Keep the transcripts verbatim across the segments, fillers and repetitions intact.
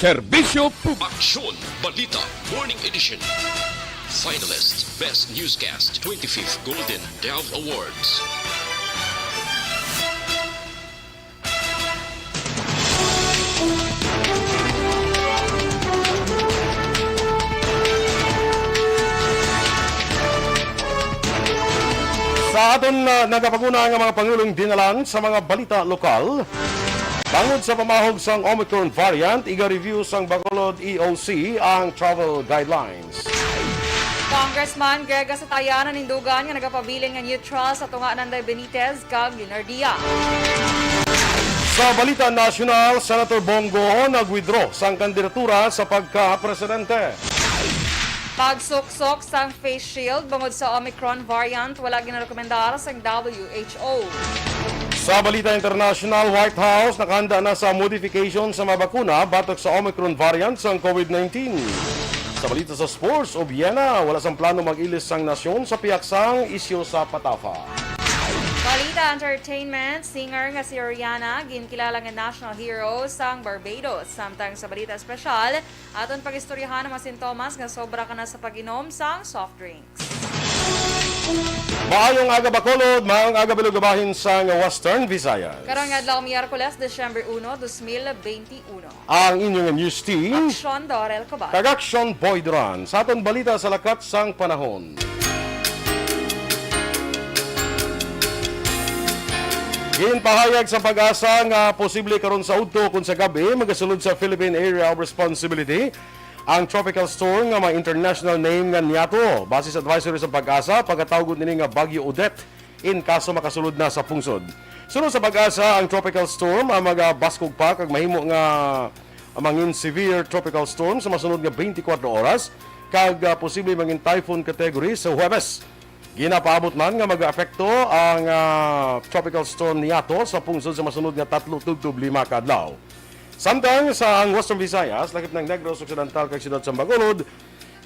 Serbisyo Publiko. Aksyon Balita Morning Edition. Finalist Best Newscast twenty-fifth Golden Dove Awards. Sa aton, ah, nagapaguna nga mga pangulong dinalan sa mga balita lokal, bangod sa pamahog sang Omicron variant, iga-review sang Bacolod E O C ang travel guidelines. Congressman Greg Gasatayan nanindugan nga nagapabilin nga neutral sa tunga Nanday Benitez kag Leonardia. Sa balita nasyonal, Senator Bong Go nag-withdraw sang kandidatura sa pagka-presidente. Pagsuksok sang face shield bangod sa Omicron variant wala ginarekomendar sang W H O. Sa balita international, White House nakahanda na sa modification sa mga bakuna batok sa Omicron variant sang COVID nineteen. Sa balita sa sports, Obiena, wala sang plano mag-ilis sang nasyon sa pihak sang isyu sa Patafa. Balita entertainment, singer nga si Rihanna, ginkilala nga national hero sang Barbados. Samtang sa balita espesyal, aton pag-istoryahan ang mga sintomas nga sobra ka na sa pag-inom sang soft drinks. Maayong aga, Bacolod. Maayong aga, Bilog, bahin sang Western Visayas. Karong adlaw, Miyerkules, Disyembre uno, dos mil benti uno. Ang inyong news team, Aksyon Dorel Cobal kag Aksyon Boy Duran. Sa aton balita sa lakat sang panahon. Ginpahayag sa PAGASA nga posible karon sa udto kon sa gab-i magasulod sa Philippine Area of Responsibility ang tropical storm nga may international name nga Niato. Base sa advisory sa PAGASA, pagkatawgon ini nga Bagyo Odette in kaso makasulod na sa pungsod. Sunod sa PAGASA, ang tropical storm ang magabaskog pa kag mahimo nga mangin severe tropical storm sa masunod nga twenty-four oras kag, ah, posible mangin typhoon category sa Huwebes. Ginapaabot man nga mag-aapekto ang, ah, tropical storm Niato sa pungsod sa masunod nga tatlo tubtob lima ka adlaw. Samtang sa ang Western Visayas, lakip ng Negros Occidental kag siyudad sa Bacolod,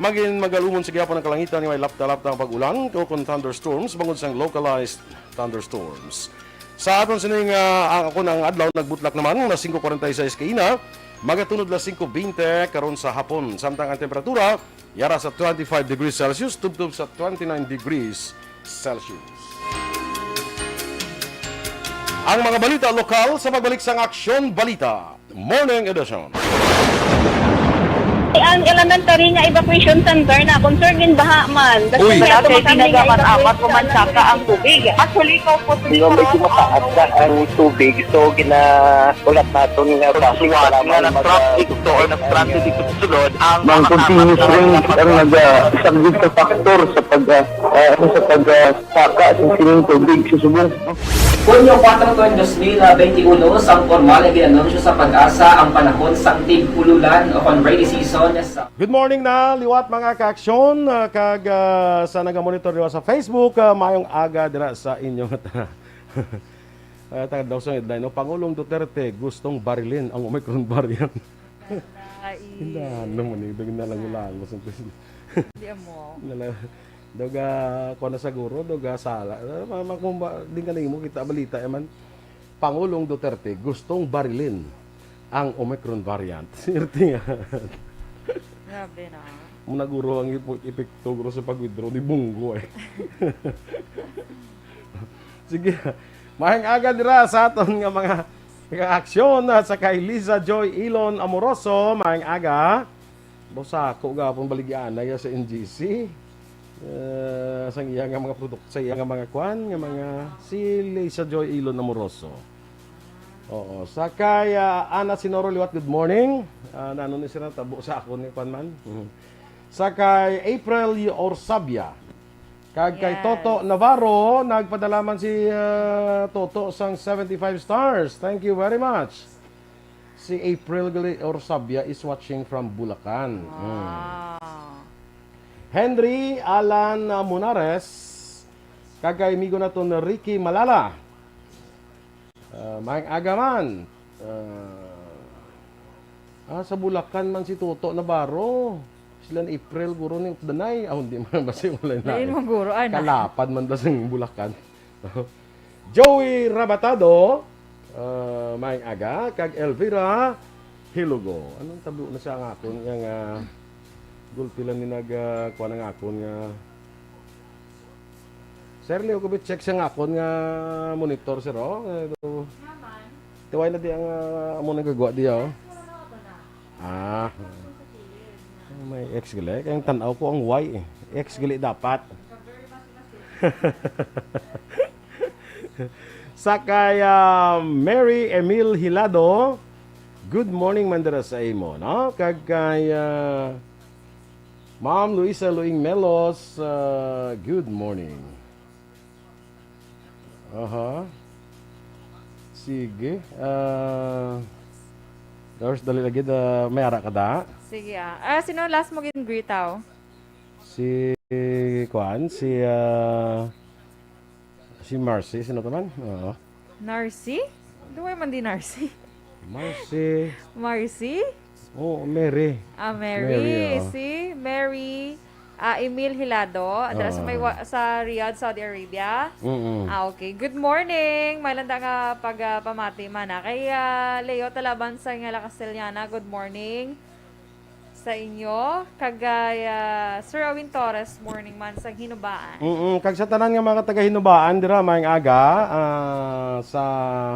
magin magalumon sa gihapon ang kalangitan nga may lapta-lapta ang pag-ulan o kon thunderstorms bangod sang localized thunderstorms. Sa aton sining, ah, ang ako ang adlaw nagbutlak naman na singko kuwarenta y seis kaina, magatunod la singko bente karon sa hapon. Samtang ang temperatura yara sa twenty-five degrees Celsius tubtob sa twenty-nine degrees Celsius. Ang mga balita lokal sa pagbalik sang Aksyon Balita Morning Edition. Ang elementary nga evacuation center na concern in baha man. Uy. Wala kay ginagamat-amat ko man saka ang tubig. Actually, ko po Medyo mataas na ang tubig, so gina-, ulat naton nga traffic, suwat nga na traffic to or nag-traffic dito sa sulod ang Mang mga continuous tama rain ang naga-, subject sa factor sa pag, ah, ah, ano, sa pag, ah, saka sa sining tubig sa subong. Hunyo kuwatro, dos mil benti uno, sang pormal nga gin-anunsyo sa PAGASA ang panahon sang tig-ululan o kon rainy season sa Good morning na liwat, mga kaaksyon, ah, kag, ah, sa nagamonitor liwat sa Facebook, ah, maayong aga dira sa inyo. Ah, taga daw sa headline, no? Pangulong Duterte gustong barilin ang Omicron variant. Lain. Hindi, ano mo ni, bigyan na lang Ah. Ulangos ang presidente. Di amo. Nala-, doga, kuha na siguro, doga sala. Ah, ma-, ma-, kung ba, di ka nimo kita balita, eh, man. Pangulong Duterte gustong barilin ang Omicron variant. Swerte nga. Grabe na. Muna guro ang ipo-, epekto guro sa pag-withdraw ni Bong Go, eh. Sige. Maayong aga dira sa aton nga mga kaaksyon, ah, sa kay Liza Joy Ilon Amoroso. Maayong aga. Bosako gapon baligya na iya sa N G C. Eh, sang iya nga mga produk-, sa iya nga mga kwan, nga mga si Liza Joy Ilon Amoroso. Oo. Sa kay, ah, Ana Sinoro liwat, good morning. Ah, nano ni sila tabo sa akon ni kwan man. Mhm. Sa kay April Orsabia. Kag kay Yes. Toto Navarro, nagpadala man si, ah, Toto sang seventy-five stars. Thank you very much. Si April gali, Orsabia is watching from Bulacan. Hmm. Wow. Henry Alan, ah, Munares, kag kay amigo naton Ricky Malala. Ah, maayong aga man. Ah, ah, sa Bulacan man si Toto Navarro. Sila ni April, guro ni Danay. Ah, hindi man ba si Ulay na. Lain mo, guro, ay, na. Kalapad man daw sa Bulacan. Joey Rabatado, ah, maayong aga. Kag Elvira Hilugo. Anong tabo na siya ang akon nga, nga gulpi lang ni nag, ah, kuha ng akon nga. Sir, Leo, ko check siya nga akon nga monitor, sir, oh. Nga ito. Naman. Tiway na di ang, ah, amo nagagawa diya, oh. Wala na ako na. Ah. May X gali. Kaya ang tanaw ko ang Y, eh. X gali dapat. Sa kay, ah, Mary Emil Hilado, good morning man dira sa imo, no? Kag kay, ah, Ma'am Luisa Luing Melos, ah, good morning. Aha. Sige. Ah, Dars, dali lagi, ah, may ara ka da? Sige, ah. Ah, sino last mo gin-greet, aw? Si, kuan, si, ah, si Marcy, sino to man? Oo. Narcy? Duway man di Narcy. Marcy. Marcy? Oh, Mary. Ah, Mary. Mary, oo. Si Mary, ah, Emil Hilado, adra sa may Oo. wa-, sa Riyadh, Saudi Arabia. Mm-mm. Ah, okay. Good morning. May landa nga pag, ah, pamati man, ah. Kay, ah, Leo Talaban sa nga La Castellana, good morning sa inyo. Kag, ah, Sir Awin Torres, morning man sa Hinubaan. Mm-mm. Kag sa tanan nga mga taga Hinubaan, dira, maayong aga, ah, sa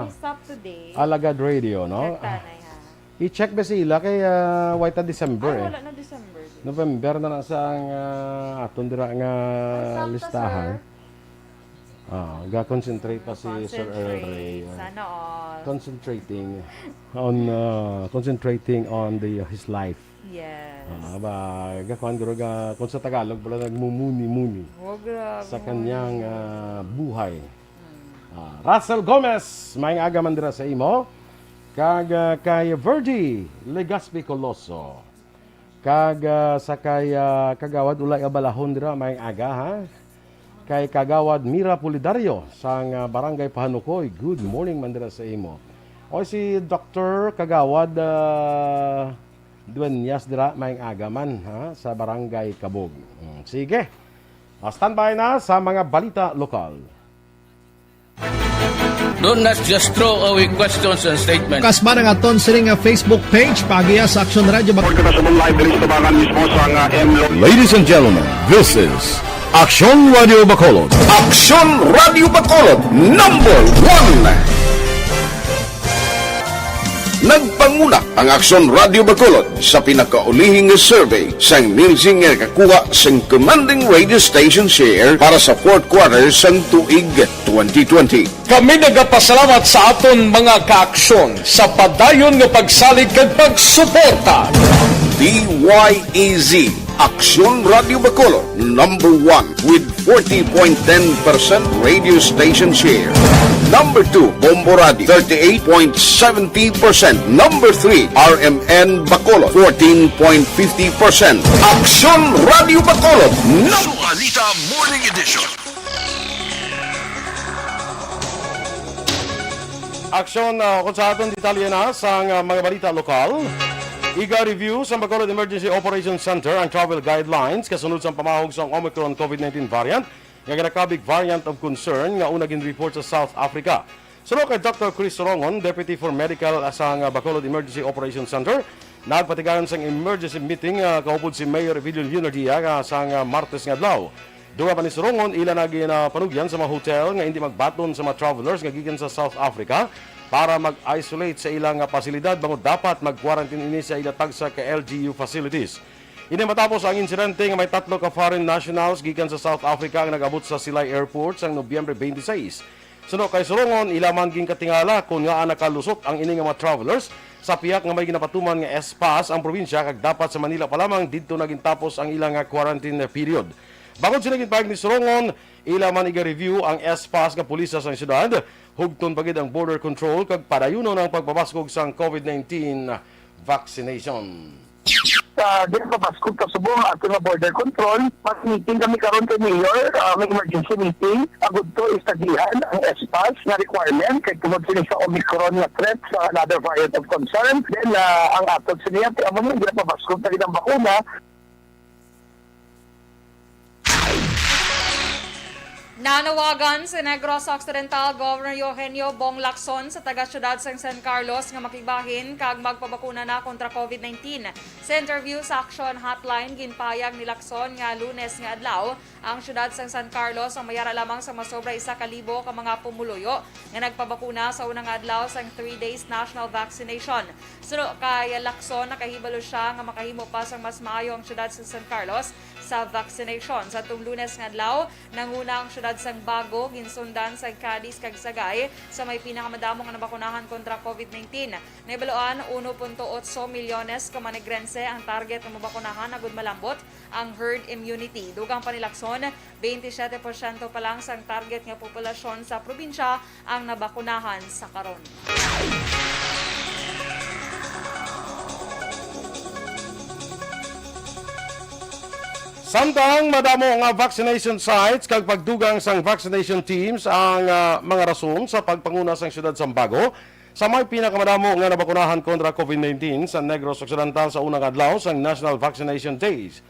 It's up today. Alagad Radio, no? Correct, Tanay, ha? I-check ba sila kay, ah, way ta December, Ay, eh. Wala na December. November na lang sa ang, ah, aton dira nga Ay, sakto, listahan. Sir. Ah, ga-concentrate pa si Sir Earl Ray, Concentrate. ah. Sana all. Concentrating on, ah, concentrating on the, his life. Yes. Ah, ba, gakuan guro ga, kung sa Tagalog pala, nagmumuni-muni Wag, ah, sa muni. kanyang, ah, buhay. Mm. Ah, Russell Gomez, maayong aga man dira sa imo. Kag, ah, kay Virgie Legaspi Coloso. Kag, ah, sa kay, ah, Kagawad Ulay Abalahon dira, maayong aga, ha? Kay Kagawad Mira Pulidario sang, ah, Barangay Pahanukoy, good morning man dira sa imo. O si Doktor Kagawad, ah, Dueñas dira, maayong aga man, ha, sa Barangay Kabog. Mm, sige. Ah, standby na sa mga balita lokal. Do not just throw away questions and statements. Kasba na nga ton sini nga Facebook page, paagiha sa Aksyon Radio Bac- Report ka sa live diri sa tabangan mismo sa nga M Lo- Ladies and gentlemen, this is Aksyon Radio Bacolod. Aksyon Radio Bacolod, number one. Nagpanguna ang Aksyon Radio Bacolod sa pinakaulihi nga survey sang Nielsen nga nakakuha sang commanding radio station share para sa fourth quarter sang tuig twenty twenty. Kami nagapasalamat sa aton mga kaaksyon sa padayon nga pagsalig kag pagsuporta. D Y E Z, Aksyon Radio Bacolod, number one with forty point ten percent radio station share. Number two, Bombo Radio, thirty-eight point seventy percent. Number three, R M N Bacolod, fourteen point fifty percent. Aksyon Radio Bacolod, number Balita Morning Edition. Aksyon, ah, kung sa aton detalye na sang, ah, mga balita lokal, iga-review sang Bacolod Emergency Operations Center ang travel guidelines kasunod sang pamahog sang Omicron COVID nineteen variant nga ginakabig variant of concern nga una gin-report sa South Africa. Suno kay Doctor Chris Sorongon, Deputy for Medical sang, ah, Bacolod Emergency Operations Center, nagpatigayon sang emergency meeting, ah, kaupod si Mayor Evelio Leonardia, ah, sang, ah, Martes nga adlaw. Dugang pa ni Sorongon, ila na ginapanugyan sa mga hotel nga indi magbaton sa mga travelers nga gikan sa South Africa para mag-isolate sa ilang, ah, pasilidad, bangod dapat mag-quarantine ini sa ila tagsa ka L G U facilities. Ini matapos ang insidente nga may tatlo ka foreign nationals gikan sa South Africa ang nag-abot sa Silay Airport sang Nobyembre twenty-six. Suno kay Sorongon, ila man ginkatingala kon ngaa nakalusot ang ini nga mga travelers sa pihak nga may ginapatuman nga S-Pass ang probinsya, kag dapat sa Manila pa lamang didto na gintapos ang ila nga quarantine period. Bangod sini, ginpahayag ni Sorongon, ila man iga-review ang S-Pass nga pulisya sang syudad, hugton pa gid ang border control kag padayunon ang pagpabaskog sang COVID nineteen vaccination. Sa ginpabaskog pa subong ang ato nga border control, mag-meeting kami karon kay Mayor, ah, may emergency meeting. Agud to, istadihan ang S-Pass nga requirement kay tungod sini sa Omicron nga threat sa another variant of concern. Then, ah, ang ato sini, amo ni, ginapabaskog pa gid ang bakuna. Nanawagan si Negros Occidental Governor Eugenio Bong Lacson sa taga-siyudad sang San Carlos nga makigbahin kag magpabakuna na kontra COVID nineteen. Sa interview sa Action Hotline, ginpahayag ni Lacson nga Lunes nga adlaw ang siyudad sang San Carlos ang may ara lamang sa masobra isa ka libo ka mga pumuluyo nga nagpabakuna sa una nga adlaw sang three days national vaccination. Suno kay Lacson, nakahibalo sia nga makahimo pa sang mas maayo ang siyudad sa San Carlos sa vaccination. Sa tong Lunes nga adlaw, nanguna ang siyudad sang Bago, ginsundan sa Cadiz kag Sagay sa may pinakamadamo nga nabakunahan kontra COVID nineteen. Nahibaluan, uno punto otso milyones ka Manegrense ang target nga mabakunahan agud malambot ang herd immunity. Dugang pa ni Lacson, twenty-seven porsyento pa lang sang target nga populasyon sa probinsya ang nabakunahan sa karon. Samtang madamo nga vaccination sites kag pagdugang sang vaccination teams ang, ah, mga rason sa pagpanguna sang siyudad sang Bago sa may pinakamadamo nga nabakunahan kontra COVID nineteen sa Negros Occidental sa unang adlaw sang National Vaccination Days.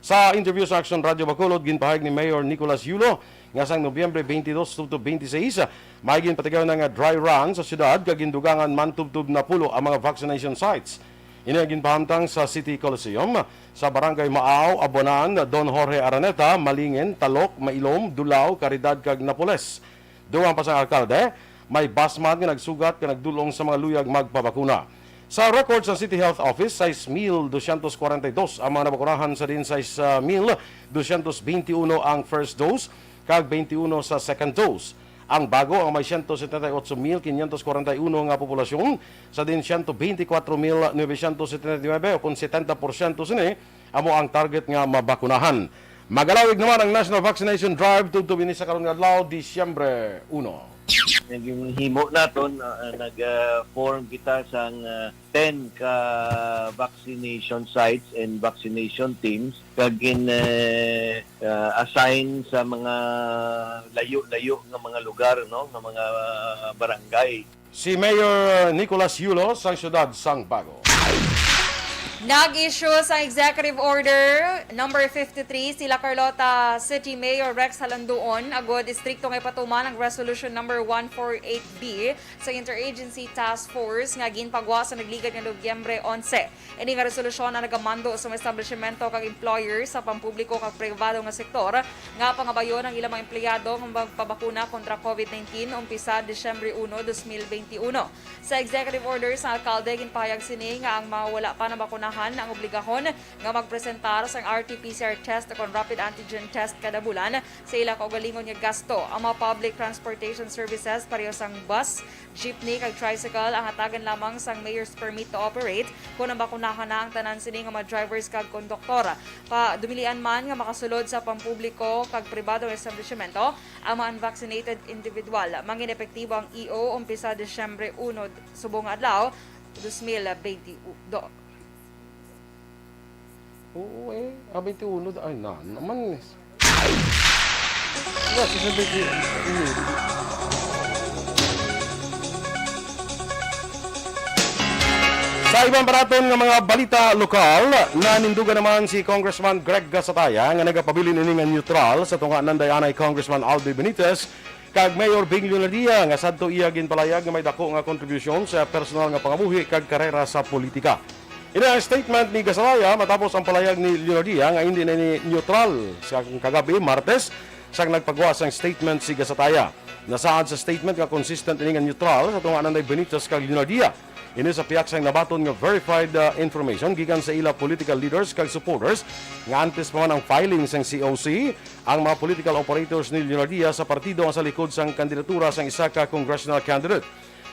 Sa interview sa Action Radio Bacolod, ginpahayag ni Mayor Nicolas Yulo nga sang Nobyembre twenty-dos tubtob twenty-sais, may ginpatigayon na nga dry run sa siyudad kag gindugangan man tubtob napulo ang mga vaccination sites. Ini ang ginpahamtang sa City Coliseum, sa Barangay Maaw, Abonan, Don Jorge Araneta, Malingen, Talok, Mailom, Dulao, Caridad, kag Napoles. Dugang pa sang alkalde, may basmat nga nagsugat nga nagdul-ong sa mga luyag magpabakuna. Sa record sa City Health Office, sais mil dosyentos kwarenta y dos ang mga nabakunahan, sa diin sais, ah, mil dosyentos benti uno ang first dose kag benti uno sa second dose. Ang Bago ang may siyento setenta y otso mil quinientos kwarenta y uno nga populasyon, sa diin siyento benti kwatro mil nobesyentos setenta y nuebe, o kon setenta porsyento sini, amo ang target nga mabakunahan. Magalawig naman ang National Vaccination Drive tubtob ini sa karon nga adlaw, Disyembre uno. Naging himo naton, ah, nag, ah, form kita sang, ah, ten ka vaccination sites and vaccination teams kag gin, eh, ah, assign sa mga layo-layo nga mga lugar, no, nga mga barangay. Si Mayor Nicolas Yulo sang siyudad sang Bago. Nag-issue sang Executive Order number fifty-three sila Carlota City Mayor Rex Halanduon agud istrikto nga ipatuman ang Resolution number one four eight B sa Interagency Task Force nga ginpagwa sa nagligad nga Nobyembre onse. Ini nga resolusyon ang nagamando sa mga establishmento kag employer sa pampubliko kag pribado nga sektor nga pangabayon ang ilang mga empleyado nga magpabakuna kontra COVID nineteen umpisa Disyembre uno, dos mil benti uno. Sa executive order sang alkalde, ginpahayag sini nga ang mga wala pa nabakunahan ang obligahon nga magpresentar sang R T P C R test o kon rapid antigen test kada bulan sa ila kaugalingon nga gasto. Ang mga public transportation services, pareho sang bus, jeepney kag tricycle ang hatagan lamang sang mayor's permit to operate kon nabakunahan na ang tanan sini nga mga drivers kag konduktor. Pa, dumilian man nga makasulod sa pampubliko kag pribado nga establishmento ang mga unvaccinated individual. Mangin epektibo ang E O umpisa Disyembre uno, subong nga adlaw, dos mil benti dos. Oo, eh. Ah, benti uno da-, ay, na, naman, eh. Wala, sa benti uno. Sa iban pa naton nga mga balita lokal, nanindugan naman si Congressman Greg Gasataya nga nagapabilin ini nga neutral sa tunga nanday anay Congressman Albi Benitez kag Mayor Bing Leonardia nga sadto iya ginpalayag nga may dako nga kontribusyon sa personal nga pangabuhi kag karera sa politika. Ini ang statement ni Gasataya matapos ang palayag ni Leonardia nga hindi na ini neutral sa kagabi, Martes, sang nagpagwa sang statement si Gasataya. Nasaad sa statement nga consistent ini nga neutral sa tunga nanday Benitez kag Leonardia. Ini sa pihak sang nabaton nga verified, uh, information gikan sa ila political leaders kag supporters nga antes pa man ang filing sang C O C, ang mga political operators ni Leonardia sa partido nga sa likod sang kandidatura sang isa ka congressional candidate.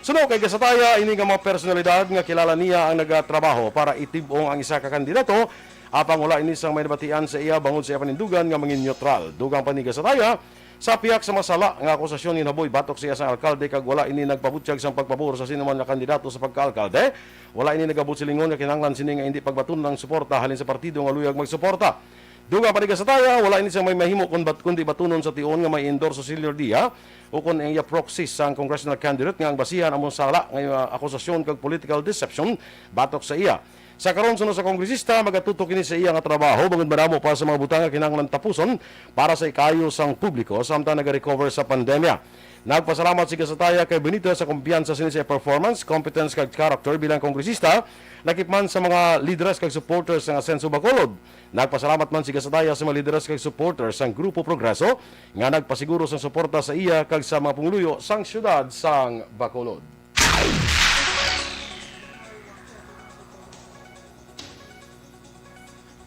Suno kay Gasataya, ini nga mga personalidad nga kilala niya ang nagatrabaho para itib-ong ang isa ka kandidato, apang wala ini sang may nabatian sa iya bangod sa iya panindugan nga mangin neutral. Dugang pa ni Gasataya, sa pihak sa masala nga akusasyon, ginhaboy batok sa iya sang alkalde kag wala ini nagpabutyag sang pagpabor sa sino man nga kandidato sa pagkaalkalde. Wala ini nagabuot silingon nga kinahanglan sini nga indi pagbatunon ang suporta halin sa partido nga luyag magsuporta. Dugang pa ni Gasataya, wala ini sang may mahimo kun bat-, kundi batunon sa tion nga may endorso si Leonardia o kon ang iya proxy sang congressional candidate nga ang basihan amo sala nga, ah, akusasyon kag political deception batok sa iya. Sa karon, suno sa kongresista, magatutok ini sa iya nga trabaho bangod madamo pa sa mga butang nga kinahanglan tapuson para sa ikaayo sang publiko samtang nagarecover sa pandemya. Nagpasalamat si Gasataya kay Benita sa kumpiyansa sini sa iya performance, competence kag character bilang kongresista, lakip man sa mga lideres kag supporters sang Asenso Bacolod. Nagpasalamat man si Gasataya sa mga lideres kag supporters sang Grupo Progreso nga nagpasiguro sang suporta sa iya kag sa mga pumuluyo sang siyudad sang Bacolod.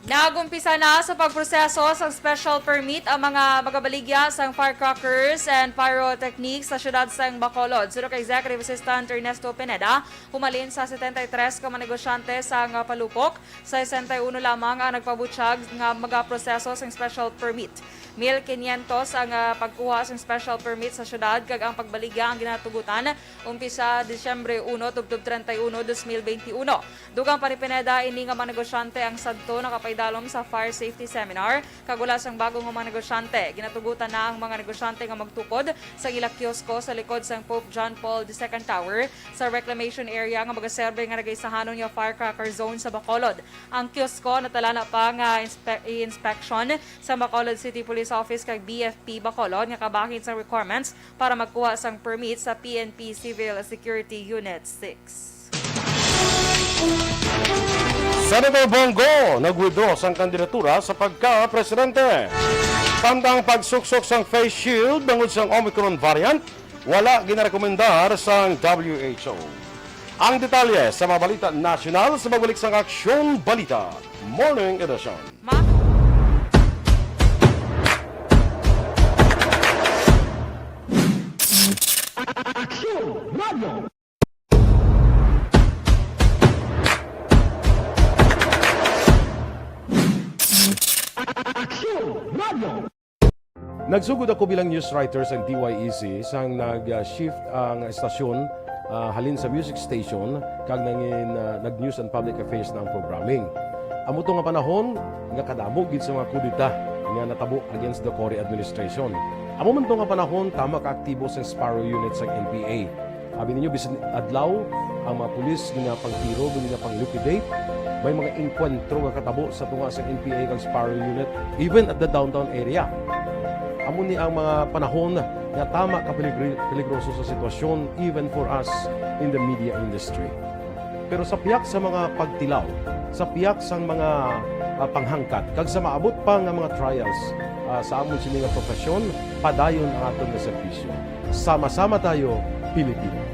Nag-umpisa na sa pagproseso sang special permit ang mga magabaligya sang firecrackers and pyrotechnics sa siyudad sang Bacolod. Suno kay Executive Assistant Ernesto Pineda, humalin sa setenta y tres ka mga negosyante sang Palupok, sesenta y uno lamang ang nagpabutyag nga magaproseso sang special permit. Mil quinientos ang, ah, pagkuha sang special permit sa siyudad, kag ang pagbaligya ang ginatugutan umpisa Disyembre uno tubtob treinta y uno, dos mil veintiuno. Dugang pa ni Pineda, ini nga mga negosyante ang sadto nakapaidalom sa fire safety seminar, kag wala sang bago nga mga negosyante. Ginatugutan na ang mga negosyante nga magtukod sa ila kiosko sa likod sang Pope John Paul the Second Tower sa reclamation area nga magaserbe nga nagaisahanon nga firecracker zone sa Bacolod. Ang kiosko natala na pa nga inspe-, i-inspection sa Bacolod City Police Office kag B F P Bacolod nga kabahin sang requirements para magkuha sang permit sa P N P Civil Security Unit six. Senator Bong Go nag-withdraw sang kandidatura sa pagka-presidente. Samtang pagsuksok sang face shield bangod sang Omicron variant, wala ginarekomendar sang W H O. Ang detalye sa mga balita nasyonal sa pagbalik sang Aksyon Balita Morning Edition. Ma- Nagsugod ako bilang news writer sang D Y E C sang nag-shift ang estasyon, ah, halin sa music station kag nangin, ah, nag-news and public affairs na ang programming. Amo to nga panahon nga kadamo gid sa mga kudeta nga natabo against the Cory administration. Amo man to nga panahon tama ka aktibo sang Sparrow Unit sang N P A. Abi ninyo, bisan adlaw, ang mga pulis ginapangtiro, ginapang-liquidate. May mga engkwentro nga katabo sa tunga sa N P A kag Sparrow Unit, even at the downtown area. Amo ni ang mga panahon nga tama ka peligri-, peligroso sa sitwasyon, even for us in the media industry. Pero sa pihak sa mga pagtilaw, sa pihak sang mga, ah, panghangkat, kag sa maabot pa nga mga trials, ah, sa amon sini nga profesyon, padayon ang aton nga serbisyo. Sama-sama tayo, Pilipino.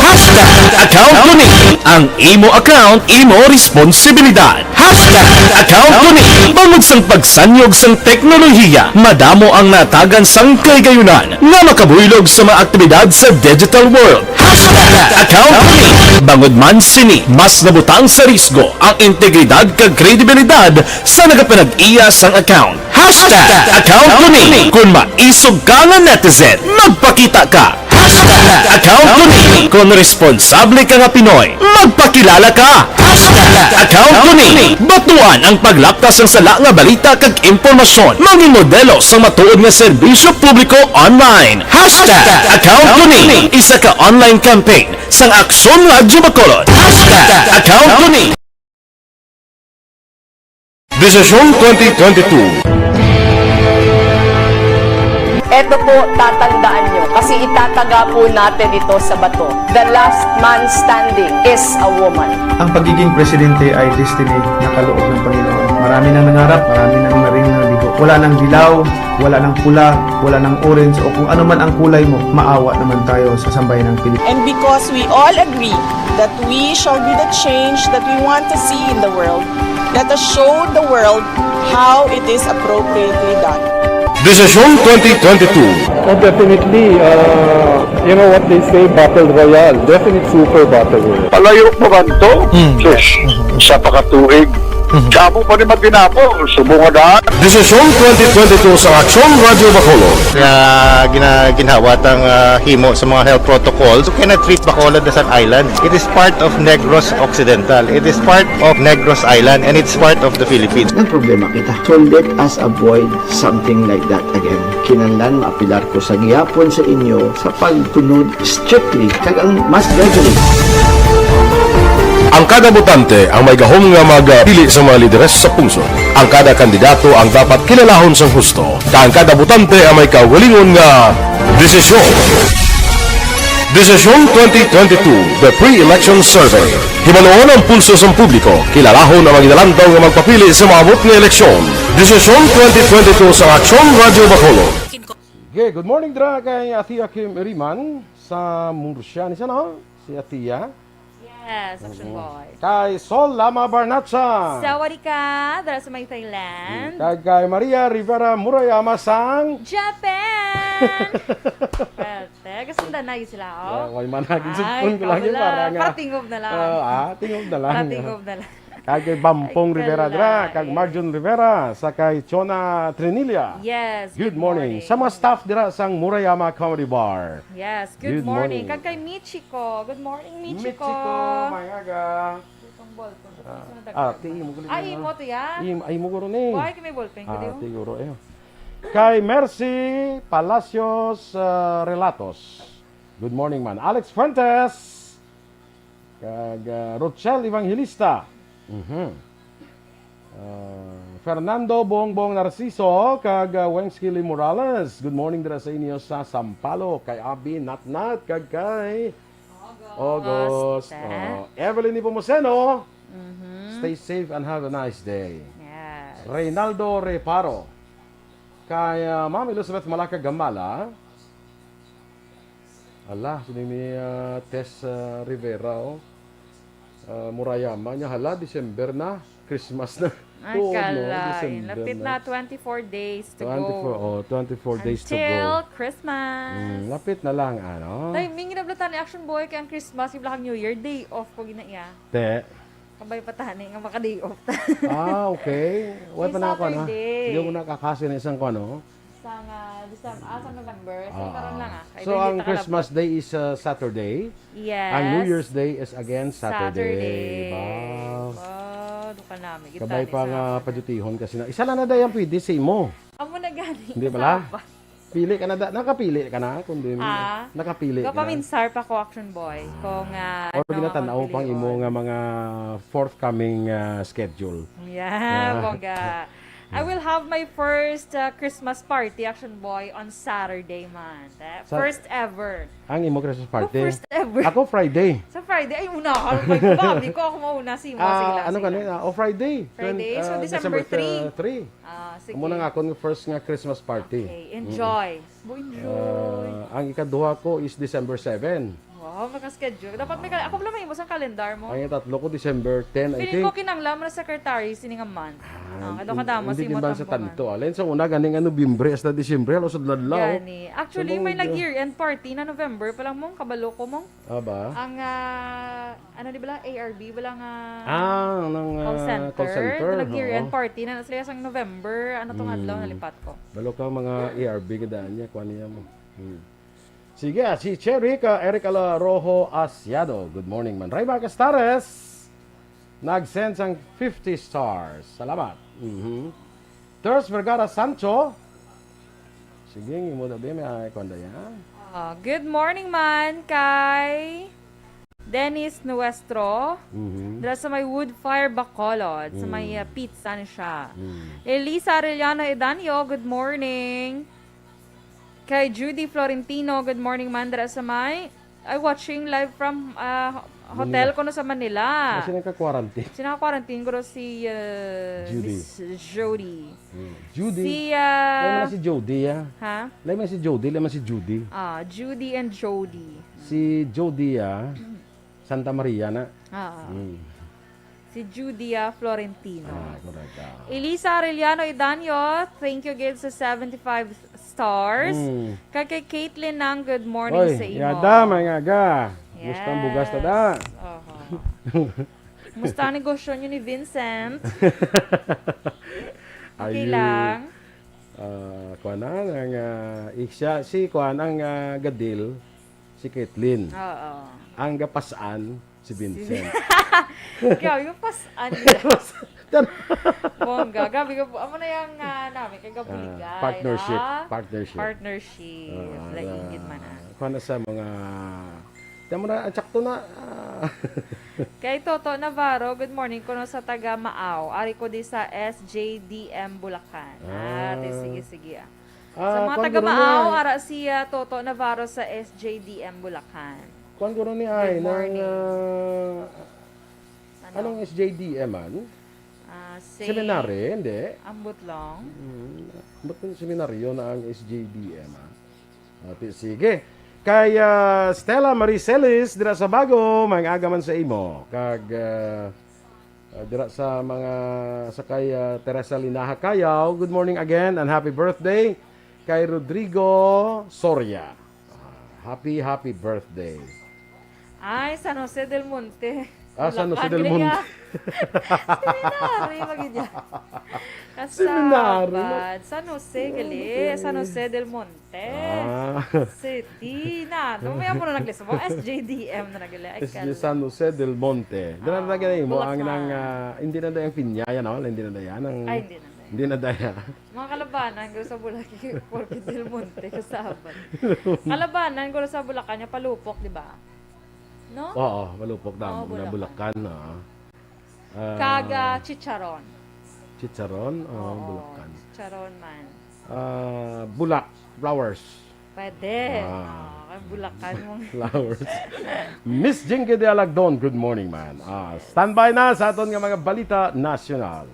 Hashtag account ko ni. Ang imo account, imo responsibilidad. Hashtag account ko ni. Bangod sang pagsanyog sang teknolohiya, madamo ang natagan sang kahigayunan nga makabuylog sa mga aktibidad sa digital world. Hashtag account ko ni. Bangod man sini, mas nabutang sa risgo ang integridad kag kredibilidad sa nagapanag-iya sang account. Hashtag account ko ni. Kung maisog ka nga netizen, magpakita ka. Hashtag account ko ni. Kung responsable ka nga Pinoy, magpakilala ka. Hashtag account ko ni. Batuan ang paglapkas sang sala nga balita kag impormasyon. Mangin modelo sang matuod nga serbisyo publiko online. Hashtag account ko ni. Isa ka online campaign sang Aksyon Radyo Bacolod. Hashtag account ko ni. Desisyon twenty twenty-two. Eto po, tatandaan nyo, kasi itataga po natin ito sa bato. The last man standing is a woman. Ang pagiging presidente ay destiny na kaloob ng Panginoon. Marami nang nangarap, marami nang naring nabigo. Wala nang dilaw, wala nang pula, wala nang orange, o kung ano man ang kulay mo, maawa naman tayo sa sambayan ng Pilipinas. And because we all agree that we shall be the change that we want to see in the world, let us show the world how it is appropriately done. Desisyon twenty twenty-two. Oh, definitely. Uh, you know what they say, battle royale. Definite super battle royale. Palayo pa man to? Mm. Sus, sa pakatuig. Damo pa ni matinapo, subong nga daan. Desisyon twenty twenty-two sa Aksyon Radyo Bacolod. Nga gina-, ginhawa tang, ah, himo sa mga health protocols, you cannot treat Bacolod as an island. It is part of Negros Occidental. It is part of Negros Island, and it's part of the Philippines. Ang problema kita. So let us avoid something like that again. Kinahanglan maapilar ko sa gihapon sa inyo sa pagtunod strictly kag ang mas gradually. Ang kada botante ang may gahom nga magpili sa mga lideres sa pungsod. Ang kada kandidato ang dapat kilalahon sang husto, kag ang kada botante ang may kaugalingon nga desisyon. Desisyon twenty twenty-two, The Pre-Election Survey. Hibaluon ang pulso sang publiko, kilalahon ang mga ginalantaw nga magpapili sa maabot nga eleksyon. Desisyon twenty twenty-two sa Aksyon Radyo Bacolod. Okay, good morning dira kay Atia Kim Riman sa Murcia. Ni sana si Atia? Yes, Action Boy. Kay Sol Lama Barnacha. Sawadika, dira sa may Thailand. Kag kay Maria Rivera Murayama sang Japan! Well, te, kasundan na yun sila, oh. Yeah, way man naging Ay, sugpon ko lang yun, para nga. Para tingob na lang. Ah, ah, tingob na lang. Para tingob na lang. Kag kay Bampong Ay, Rivera dira, kalain. Kag Marjon Rivera, sa kay Chona Trinilla. Yes, Good good morning. morning. Sa mga staff dira sang Murayama Comedy Bar. Yes, good Good morning. morning. Kag kay Michiko. Good morning, Michiko. Michiko, may aga. Itong ballpen. Ah, Gusto na ah, dagdag. Tingin mo ko Ah, lang, imo ah. to ya? Im-, ay, mo guro ni. Buhay kay may ballpen, Ah, gudi, oh. tinguro, eh. Kay Mercy Palacios, ah, Relatos. Good morning, man. Alex Fuentes. Kag, ah, Rochelle Evangelista. Mhm. Ah, Fernando Bongbong Narciso, kag, ah, Weng Skilly Morales. Good morning dira sa inyo sa Sampaloc, kay Abby Natnat, kag kay August. August. Eh? Oh, Evelyn Nepomuceno. Mhm. Stay safe and have a nice day. Yes. Reynaldo Reparo. Kay, ah, Ma'am Elizabeth Malaka Gamala. Ala, sini ni, ah, Tess, ah, Rivera, oh. Ah, Murayama niya, hala, December na, Christmas na. Ay, Oo, no, kalay. December Lapit na. na, twenty-four days to Twenty-four, go. oh, twenty-four days to Until go. Christmas. Mm, lapit na lang, ano? Tay, ming ginablatan ni Action Boy kay ang Christmas, yung Black New Year, day off ko gina iya. Te. Kabay pa tani nga maka-day off ta. Ah, okay. Wala Yung pa na ako, ano? Saturday. Hindi ako nakakasi na isang ko, ano? Sa nga December, ah, sa November. So, Ah. karon lang, ah. Kay So, hindi ang ta kalabot. Christmas Day is, uh, Saturday? Yes. Ang New Year's Day is again Saturday. Saturday. Wow. Wow, doon ka namin. Kita Kabay ni pa sa nga akin. padutihon kasi na. Isa lang na day ang pwede sa imo. Amo na gani. Hindi Isa pala? pa. Pili ka na da-, nakapili ka na, kung di mo, Ah. nakapili ka na. Gapaminsar pa ko, Action Boy, kung, ah, Or ano ang ginatanaw pang imo pilion. nga mga forthcoming, ah, schedule. Yeah, Ah. bongga. I will have my first, uh, Christmas party, Action Boy, on Saturday, man. Eh, Sa first ever. Ang imo Christmas Ako, party? first ever. Ako, Friday. Sa Friday? Ay, una. Ako, may babi ko. Ako mauna. Sige, Ah, sige lang, ano sige ka lang. na? O, Friday. Friday? Twen-, So, ah, December December three. three. Ah, sige. Amo na nga akon first nga Christmas party. Okay, Mm. enjoy. Bo, enjoy. Ah, ang ikaduha ko is December seven. Wow, maka-schedule. Dapat may ka-, ako pala may mo sa calendar mo. Ang tatlo ko, December ten, I Feeling ko think. kinanglan mo na secretary sini nga month. Ah, Ah, kadto ka damo, hindi si din mo ba sa tambangan. tanto, ah. Lain sa una, ganing ano, Biyembre hasta Disyembre, halos sa ladlaw. Gani. Actually, Sabong may nag-year-end party na November pa lang mong kabalo ko mong. Ah, ba? Ang, ah, ano di bala? A R B, wala nga Ah, ng, call ah, center. call center, Nag-year-end oo. party na, na sila sa November. Ano tong Mm. adlaw, nalipat ko. Balo ka mga A R B ka daan niya, kuha niya mo. Hmm. Sige, ah, si Cherry ka Eric Ala Rojo Asiado. Good morning, man. Rayma Castares, nag-send sang fifty stars. Salamat. Mhm. Ters Vergara Sancho. Sige, imo daw, be, may ay, kuwan daw yan. Ah, good morning, man, kay Dennis Nuestro. Mhm. Dira sa may Wood Fire Bacolod, sa may, Mm. ah, pizza ni siya. Mm. Elisa Arellano Edanio, good morning. Kay Judy Florentino, good morning, man, dira sa may, ay, watching live from, ah, hotel Manila. Kuno sa Manila. Kasi nagka-quarantine. Sino ka-quarantine? Guro si, ah, Judy. Miss Jody. Hmm. Judy. Si, ah, Lain man si Jody, ah. Ha? Lain man si Jody, lain man si Judy. Ah, Judy and Jody. Si Jody, ah, Santa Maria na. Ah. Hmm. Si Judia Florentino. Ah, correct, ah. Elisa Arellano Idanyo, thank you gid sa seventy-five stars. Mm. Kag kay Caitlyn Nang, good morning Oy, sa imo. Yada, may nga aga. Gusto ang bugas ta da. Yes. Oho. Musta ang negosyo niyo ni Vincent? Okay Ayun. lang? Ah, kuwan na, ang, ah, eh, siya, si kuwan, ang, ah, gadil, si Caitlyn. Oo. Ang gapasan, si Si Vincent. Grabe, yung pasan niya. Bongga. Grabe ka po. Amo na yung, ah, namin, kay Ah, gabuligay, partnership, ah. Partnership. Partnership. Ah, Laingit ah, man, ah. Kuwan na sa mga, tama na, ang sakto na. Ah. Kay Toto Navarro, good morning kuno sa taga Maaw. Ari ko di sa S J D M Bulacan. Ah, Ah. ti-, sige, sige, ah. Sa Ah, mga kuwan taga guro Maaw, na. ara si, ah, Toto Navarro sa S J D M Bulacan. Kuwan guro ni Good ay, nang, morning. ah, Ano? anong S J D M man? Ah, Saint Seminary, hindi? Ambot lang. Mm, ba't yung seminaryo na ang S J D M, ah? Ah, ti-, sige. Kay, ah, Stella Marie Celis, dira sa Bago, maayong aga man sa imo. Kag, ah, ah, dira sa mga, sa kay, ah, Teresa Linaha Cayaw, good morning again and happy birthday kay Rodrigo Soria. Ah, happy, happy birthday. Ay, San Jose del Monte. Ah, San Jose Bulacan, del gali Monte. nga. Seminary, bagay niya. Seminary, no? Kasabat. San Jose, gali. Okay. San Jose del Monte. Ah. City na. No, may amo na naglisod. S J D M na nagli-, ay, S J kal- San Jose del Monte. Dala na Ah, gani mo ang Bulacan. nang, ah, hindi na dayang Piñaya, no? Hindi na daya nang Ay, hindi na daya. Hindi na daya. Mga kalabanan, guro sa Bulacan, Jorge del Monte, kasabat. Kalabanan, guro sa Bulacan, yung palupok, di ba? No? Oo, palupok na, Oo, na Bulacan. Bulacan, ah. Ah, Kag, ah, chicharon. Chicharon? Oo, Oo, Bulacan. Chicharon man. Ah, bulak, flowers. Pwede. Ah. Ah, kay Bulacan mong Flowers. Miss Jinky de Alagdon, good morning, man. Ah, standby na sa aton nga mga balita nasyonal.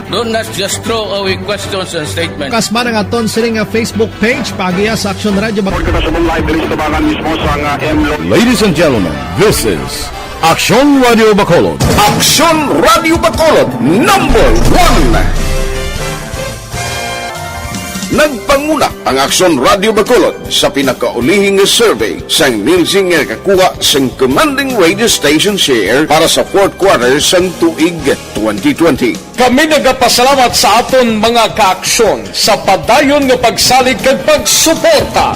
Don't just throw away questions and statements. Kasman ang aton sini nga Facebook page, paagiha sa Aksyon Radyo Bac- Report kita sa live diri sa tabangan mismo sa nga M Lo- Ladies and gentlemen, this is Aksyon Radio Bacolod. Aksyon Radio Bacolod, number one. Nagpanguna ang Aksyon Radio Bacolod sa pinakaulihing nga survey sang Nielsen nga nakakuha sang commanding radio station share para sa fourth quarter sang tuig twenty twenty. Kami nagapasalamat sa aton mga kaaksyon sa padayon nga pagsalig kag pagsuporta.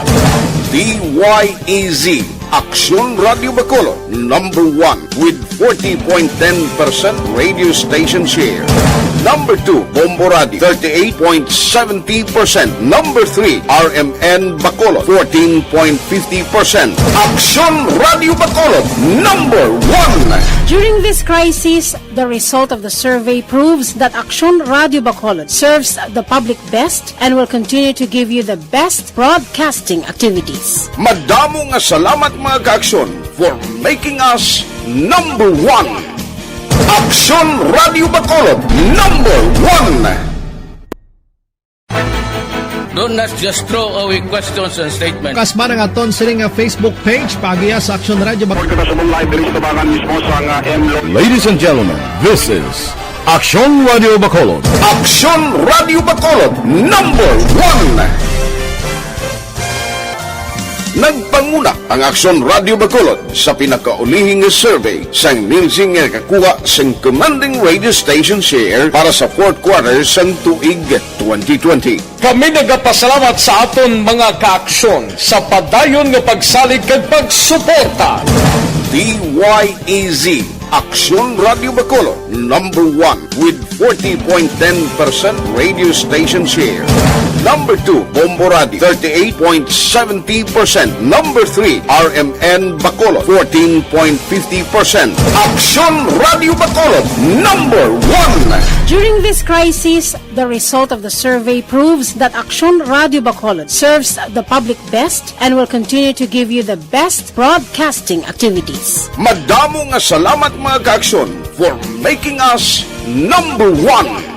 D Y E Z, Aksyon Radio Bacolod, number one with forty point ten percent radio station share. Number two, Bombo Radio, thirty-eight point seventy percent. Number three, R M N Bacolod, fourteen point fifty percent. Aksyon Radio Bacolod, number one. During this crisis, the result of the survey proves that Aksyon Radio Bacolod serves the public best and will continue to give you the best broadcasting activities. Madamo nga salamat, mga kaaksyon, for making us number one. Aksyon Radio Bacolod, number one. Don't just throw away questions and statements. Kasman ang aton sini nga Facebook page, paagiha sa Aksyon Radio Bac- Report kita sa live diri sa tabangan mismo sa nga M Lo- Ladies and gentlemen, this is Aksyon Radio Bacolod. Aksyon Radio Bacolod, number one. Nagpanguna ang Aksyon Radio Bacolod sa pinakaulihing nga survey sang Nielsen nga nakakuha sang commanding radio station share para sa fourth quarter sang tuig twenty twenty. Kami nagapasalamat sa aton mga kaaksyon sa padayon nga pagsalig kag pagsuporta. D Y E Z, Aksyon Radio Bacolod, number one with forty point ten percent radio station share. Number two, Bombo Radio, thirty-eight point seventy percent. Number three, R M N Bacolod, fourteen point fifty percent. Aksyon Radio Bacolod, number one. During this crisis, the result of the survey proves that Aksyon Radio Bacolod serves the public best and will continue to give you the best broadcasting activities. Madamo nga salamat, mga kaaksyon, for making us number one.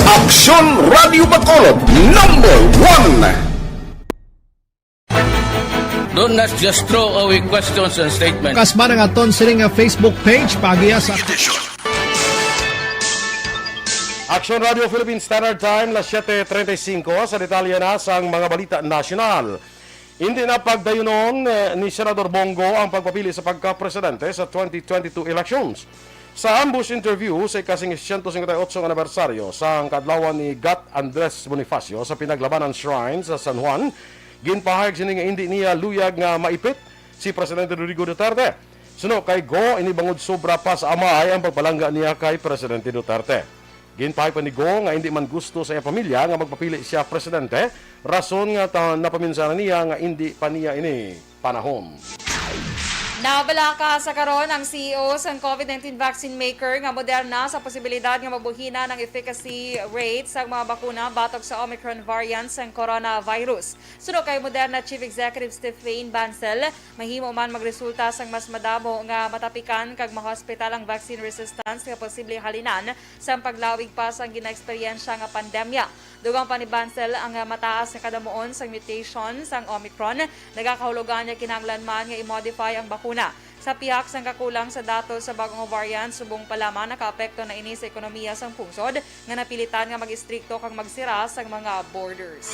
Aksyon Radio Bacolod, number one. Don't just throw away questions and statements. Kasman ang aton sini nga Facebook page, paagiha sa Aksyon Radio Philippine Standard Time, las siete treinta y cinco. Sa detalye na sang mga balita nasyonal. Hindi na pagdayunon, eh, ni Senador Bong Go ang pagpapili sa pagkapresidente sa twenty twenty-two elections. Sa ambush interview sa ika-siyento singkwenta y otso nga anibersaryo sa kaadlawan ni Gat Andres Bonifacio sa Pinaglabanan Shrine sa San Juan, ginpahayag sini nga indi niya luyag nga maipit si Presidente Rodrigo Duterte. Suno kay Go, ini bangod sobra pa sa amay ang pagpalangga niya kay Presidente Duterte. Ginpahayag pa ni Go nga indi man gusto sa iya pamilya nga magpapili siya presidente, rason nga ta-, napaminsanan niya nga indi pa niya ini panahon. Nabalaka sa karon ang C E O sang COVID nineteen vaccine maker nga Moderna sa posibilidad nga mabuhinan ang efficacy rate sang mga bakuna batok sa Omicron variant sang coronavirus. Suno kay Moderna Chief Executive Stéphane Bancel, mahimo man magresulta sang mas madamo nga matapikan kag mahospital ang vaccine resistance nga posible halinan sang paglawig pa sang ginaeksperyensya nga pandemya. Dugang pa ni Bancel, ang mataas nga kadamuon sang mutation sang Omicron nagakahulugan nga kinahanglan man nga i-modify ang bakuna. Sa pihak sang kakulang sa datos sa bag-o nga variant, subong pa lamang nakaapekto na ini sa ekonomiya sang pungsod nga napilitan nga mag-istrikto kag magsira sang mga borders.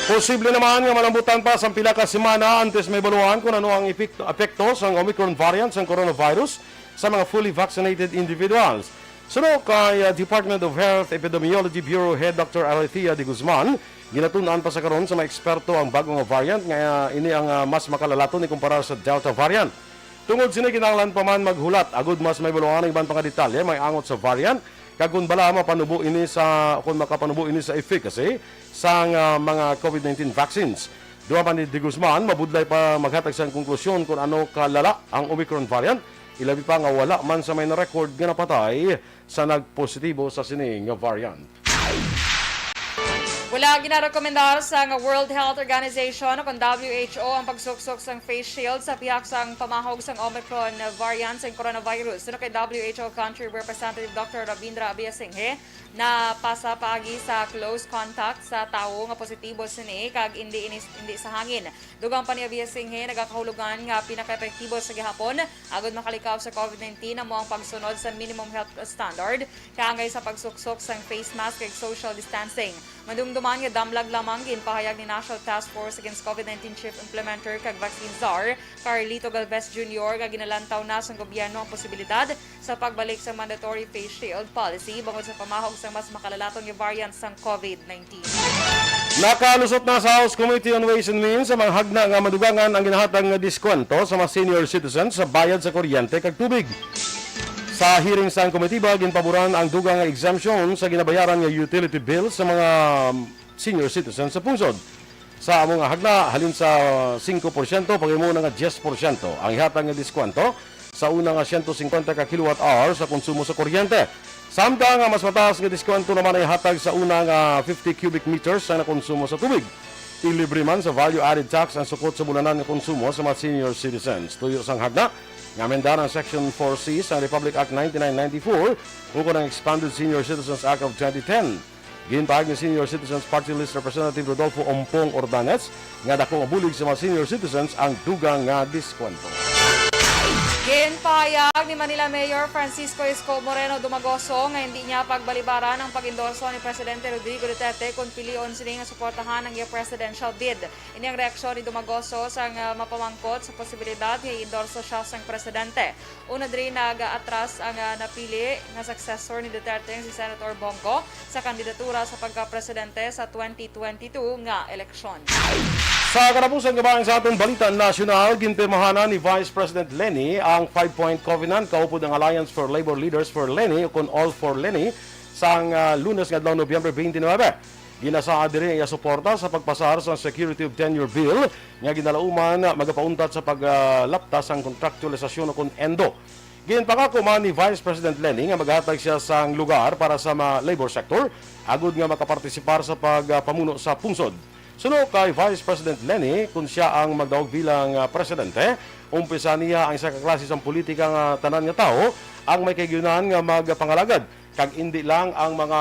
Posible naman nga malambutan pa sang pila ka semana antes mahibaluan kung ano ang epekto, epekto sang Omicron variant sang coronavirus sa mga fully vaccinated individuals. Suno kay uh, Department of Health Epidemiology Bureau Head Doctor Alethea de Guzman, ginatun-an pa sa karon sa mga eksperto ang bag-o nga variant nga uh, ini ang uh, mas makalalaton ikumpara sa Delta variant. Tungod sini, kinahanglan pa man maghulat agud mas mahibaluan ang iban pa nga detalye may angot sa variant kag kon bala mapanubo ini sa kon makapanubo ini sa efficacy sang uh, mga COVID nineteen vaccines. Dugang pa ni De Guzman, mabudlay pa maghatag sang konklusyon kon ano kalala ang Omicron variant, ilabi pa nga wala man sa may na-record nga napatay sa nagpositibo sa sini nga variant. Wala ginarekomendar sang World Health Organization o kon W H O ang pagsuksok sang face shield sa pihak sang pamahog sang Omicron variant sang coronavirus. Suno kay W H O Country Representative Doctor Rabindra Abiasinghe, napasa paagi sa close contact sa tawo nga positibo sini kag indi ini, indi sa hangin. Dugang pa ni Abiasinghe, nagakahulugan nga pinakaepektibo sa gihapon agud makalikaw sa COVID nineteen amo ang pagsunod sa minimum health standard kaangay sa pagsuksok sang face mask kag social distancing. Madumduman nga damlag lamang, ginpahayag ni National Task Force Against COVID nineteen Chief Implementer kag Vaccine Czar Carlito Galvez Junior nga ginalantaw na sang gobyerno ang posibilidad sa pagbalik sa mandatory face shield policy bangod sa pamahog sang mas makalalaton nga variant sang COVID nineteen. Nakalusot na sa House Committee on Ways and Means sa mga hagna nga madugangan ang ginahatag nga diskwento sa mga senior citizens sa bayad sa kuryente kag tubig. Sa hearing sang komitiba, ginpaboran ang dugang nga exemption sa ginabayaran nga utility bill sa mga senior citizens sa pungsod. Sa amo nga hagna, halin sa singko porsyento, paghimo na nga diyes porsyento ang ihatag nga diskwento sa una nga siyento singkwenta ka kilowatt hour sa konsumo sa kuryente. Samtang nga mas mataas nga diskwento naman ang ihatag sa una nga fifty cubic meters ang nakonsumo sa tubig. Ilibre man sa value-added tax ang sukot sa bulanan nga konsumo sa mga senior citizens. Tuyo sang hagna nga amendar ang Section four C sa Republic Act ninety-nine ninety-four ukon ang Expanded Senior Citizens Act of twenty ten. Ginpahayag ni Senior Citizens Party List Representative Rodolfo Ompong Ordanez nga dako nga bulig sa mga senior citizens ang dugang nga diskwento. Ginpahayag ni Manila Mayor Francisco Isko Moreno Dumagoso nga hindi niya pagbalibaran ang pag-endorso ni Presidente Rodrigo Duterte kung pilion sini nga suportahan ang iya presidential bid. Ini ang reaksyon ni Dumagoso sang ah, mapamangkot sa posibilidad nga i-endorso siya sang presidente. Una diri nag-atras ang ah, napili nga successor ni Duterte nga si Senator Bong Go sa kandidatura sa pagkapresidente sa twenty twenty-two nga eleksyon. Sa katapusan, kabayan, sa aton balita nasyonal, ginpirmahan ni Vice President Leni ang five-point covenant kaupod ang Alliance for Labor Leaders for Leni, ukon All for Leni, sang ah, Lunes nga adlaw, Nobyembre twenty-nine. Ginasaad diri ang iya suporta sa pagpasar sa Security of Tenure Bill nga ginalauman magapauntat sa paglaptas sang kontraktualisasyon ukon ENDO. Ginpangako man ni Vice President Leni nga maghatag siya sang lugar para sa mga labor sector agud nga makapartisipar sa pagpamuno sa pungsod. Suno kay Vice President Leni, kun siya ang magdaog bilang ah, presidente, umpisa niya ang isa ka klase sang politika nga tanan nga tawo ang may kahigayonan nga magpangalagad kag indi lang ang mga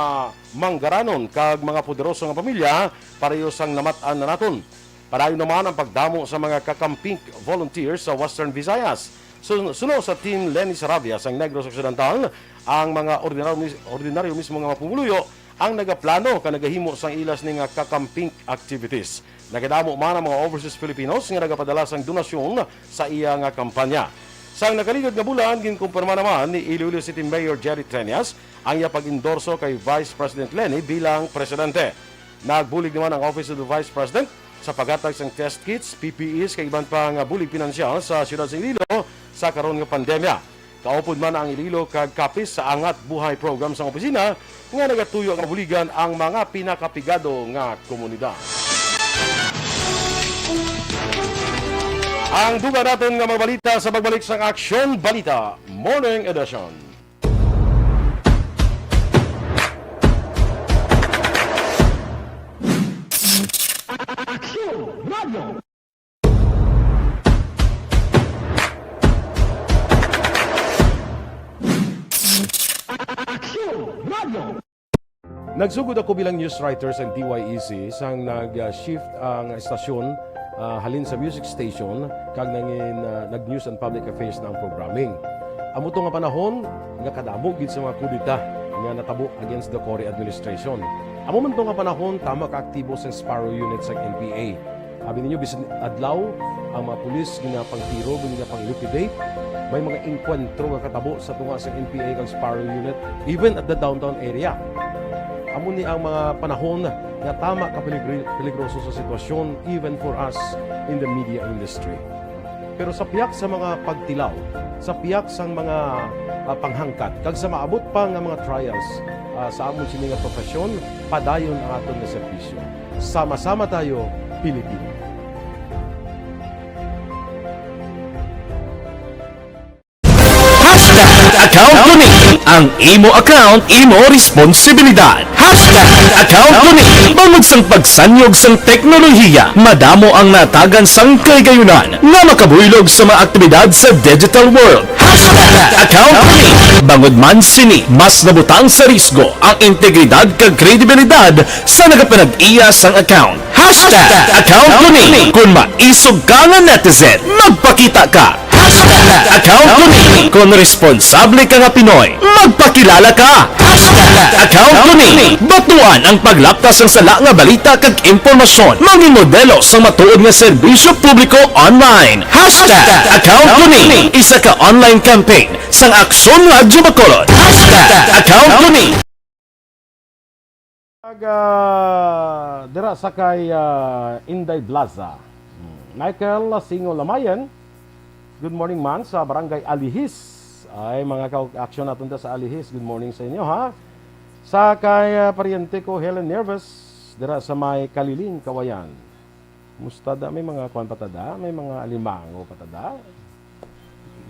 manggaranon kag mga poderoso nga pamilya, pareho sang namat-an na naton. Padayon naman ang pagdamo sa mga Kakampink volunteers sa Western Visayas. Sun-, suno sa Team Leni Sarabia sang Negros Occidental, ang mga ordinaryo mis-, ordinaryo mismo nga mga pumuluyo ang nagaplano kag nagahimo sang ila sini nga Kakampink activities. Nagadamo man ang mga overseas Filipinos nga nagapadala sang donasyon sa iya nga kampanya. Sang nakaligad nga bulan, ginkumpirma naman ni Iloilo City Mayor Jerry Treñas ang iya pag-endorso kay Vice President Leni bilang presidente. Nagbulig naman ang Office of the Vice President sa paghatag sang test kits, P P Es, kag iban pa nga bulig pinansyal sa siyudad sa Iloilo sa karon nga pandemya. Kaupod man ang Iloilo kag Capiz sa Angat Buhay Program sang opisina nga nagatuyo nga mabuligan ang mga pinakapigado nga komunidad. Ang dugang naton nga mga balita sa pagbalik sang Aksyon Balita Morning Edition. Aksyon Radio. Aksyon Radio. Nagsugod ako bilang news writer sa D Y E C sang nag-shift ang estasyon, ah, halin sa music station kag nangin, ah, nag-news and public affairs na ang programming. Amo to nga panahon nga kadamo gid sa mga kudeta nga natabo against the Cory administration. Amo man to nga panahon tama ka aktibo sang Sparrow Unit sang N P A. Abi ninyo, bisan adlaw, ang mga pulis ginapangtiro, ginapang-liquidate. May mga engkwentro nga katabo sa tunga sang N P A kag Sparrow Unit, even at the downtown area. Amo ni ang mga panahon nga tama ka peligri-, peligroso sa sitwasyon, even for us in the media industry. Pero sa pihak sa mga pagtilaw, sa pihak sang mga, ah, panghangkat, kag sa maabot pa nga mga trials, ah, sa amon sini nga profesyon, padayon ang aton nga serbisyo. Sama-sama tayo, Pilipino. Hashtag account ko ni. Ang imo account, imo responsibilidad. Hashtag account ko ni. Bangod sang pagsanyog sang teknolohiya, madamo ang natagan sang kahigayonan nga makabuylog sa mga aktibidad sa digital world. Hashtag account ko ni. Bangod man sini, mas nabutang sa risgo ang integridad kag kredibilidad sa nagapanag-iya sang account. Hashtag account ko ni. Kung maisog ka nga netizen, magpakita ka. Hashtag account ko ni. Kung responsable ka nga Pinoy, magpakilala ka. Hashtag account ko ni. Batuan ang paglapta sang sala nga balita kag impormasyon. Mangin modelo sang matuod nga serbisyo publiko online. Hashtag account ko ni. Isa ka online campaign sang Aksyon Radyo Bacolod. Hashtag account ko ni. Ag, ah, dira sa kay, ah, Inday Blaza. Hmm. Michael Singo Lamayan, good morning man sa Barangay Alihis. Ay, mga ka-aksyon naton ta sa Alihis, good morning sa inyo, ha. Sa kay, ah, paryente ko, Helen Nervous, dira sa may Kaliling, Kawayan. Musta da? May mga kuwan pa ta da? May mga alimango pa ta da?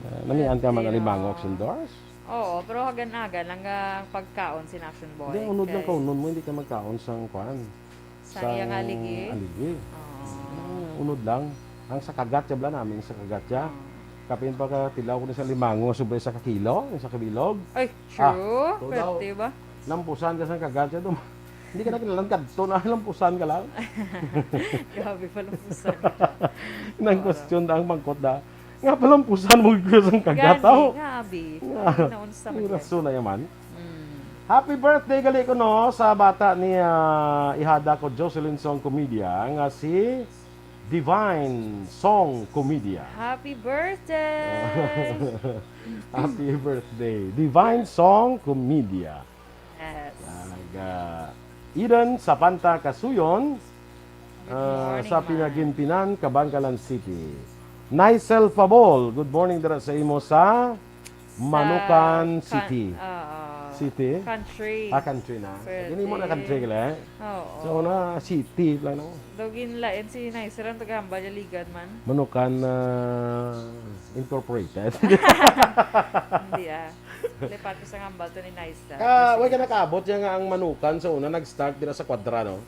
Ah, namian ka man alimango, Action Doors? Oo, pero hagan-hagan lang ang pagkaon sin Action Boy. Hindi, unod lang kay kaunon mo, hindi ka magkaon sang kuwan. Sa iyang aligi? Aligi. Oo. Ah, unod lang. Ang sa kagat siya, bala namin sa kagat siya. Oo. Kapin pa ka tilaw ko ni sa limango, sobra sa kakilo, sa kabilog. Ay, true. Ah, to daw. Pwerte ba? Lampusan ka sa kagat siya, dum-, hindi ka na kinahanglan kadto na, lampusan ka lang. Grabe, palampusan. Nang Oo. Question na ang mangkot na, nga palampusan mo gyud sang kagat, Gani, oh. Nga, abi. Nga. Ay, naunsa man Yung yan? Rason na yaman. Mm. Happy birthday gali ko, no, sa bata ni, ah, ihada ko, Jocelyn Song Comedia, nga si Divine Song Comedia. Happy birthday! Happy birthday, Divine Song Comedia. Yes. Naga Eden Sapanta Kasuyon, Good ah, morning, sa ma'am. Pinaginpinan, Kabankalan City. Nicel Fabol, good morning dira sa imo sa Sa Manukan kan-, City. Oo. City? Country. Ah, country na. Pwede. Gani mo na country, gila, eh? Oo. So, na city lang, no? Daw ginlain si Nicer ang tagahambal, yaligan man. Manukan, ah, Incorporated. Hindi, ah. Lipat ko sa hambal to ni Nicer. Ka, Kasi way ka nakaabot yan nga ang Manukan sa una, nag-start dira sa Kwadra, no?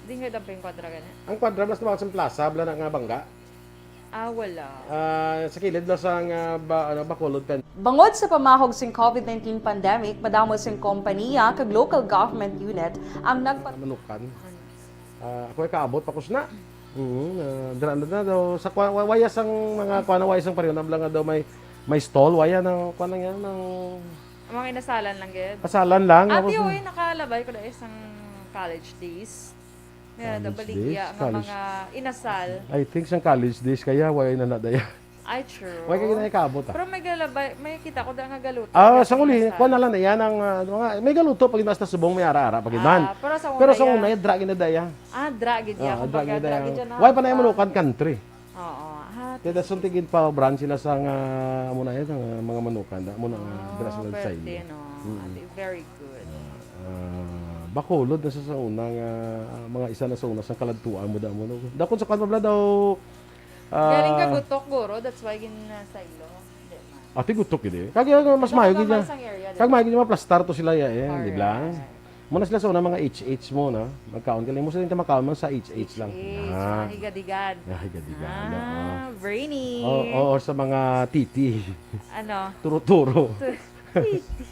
Di nga damping Kwadra gani. Ang Kwadra, mas tumawag sa plaza, bala na nga bangga. Ah, wala. Ah, sa kilid lang sa nga ba, ano, Bacolod pen- Bangod sa pamahog sing covid nineteen pandemic, madamo sing kompaniya kag local government unit ang nagpa- Manukan. Ah, ako ay kaabot pa kusna. Mm, ah, dira na, na daw sa kwa-, wa-, waya sang mga kwa na waya sang pareho na lang nga daw may, may stall, waya na kwa na yan, ang Ang mga inasalan lang gid. Asalan lang, Ate, tapos oy, nakalabay ko na isang college days. Nga College nabaligya days? nga College mga inasal. I think sang college days kaya, wala na na daya. Ay, true. Why ka gid nakaabot, ah? Pero may galabay, may kita ko da nga galuto. Ah, sa uli, kuha na lang na yan ang, ah, mga, may galuto pag nasa subong, may ara-ara pag iban. Ah, pero sa una, pero sa una, yan, dra gid na daya. Ah, dra gid ya. Ah, dra gid na daya. Why pa na yung manukan country? Oo. Ah, kaya dason tigid pa brand sila sa nga, amo na yan, ang mga manukan, da, amo na nga, ah, dra sila sa pwerte, no? Mm. Ate, very good. Ah, ah, Bacolod na sa, sa una nga, ah, mga isa na sa una sa kaladtuan mo da mo, no? Dakon sa kwan pa bala daw, ah, galing ka Gutok, guro. That's why gin-, ah, saylo. Di man. Ate, Gutok, hindi. Kag, ah, mas mayo gid niya. Kag mayo gid niya, maplastar to sila, ya, eh, di ba? Correct. Muna sila sa una, mga H H mo na. Magkaon ka lang. Mo sila yung makaon man sa H H lang. H H, ah, mga higad-higad. Ah, higad-higad, ah, oo. Brainy. O, o, or sa mga titi. Ano? Turo-turo. Tu-, titi.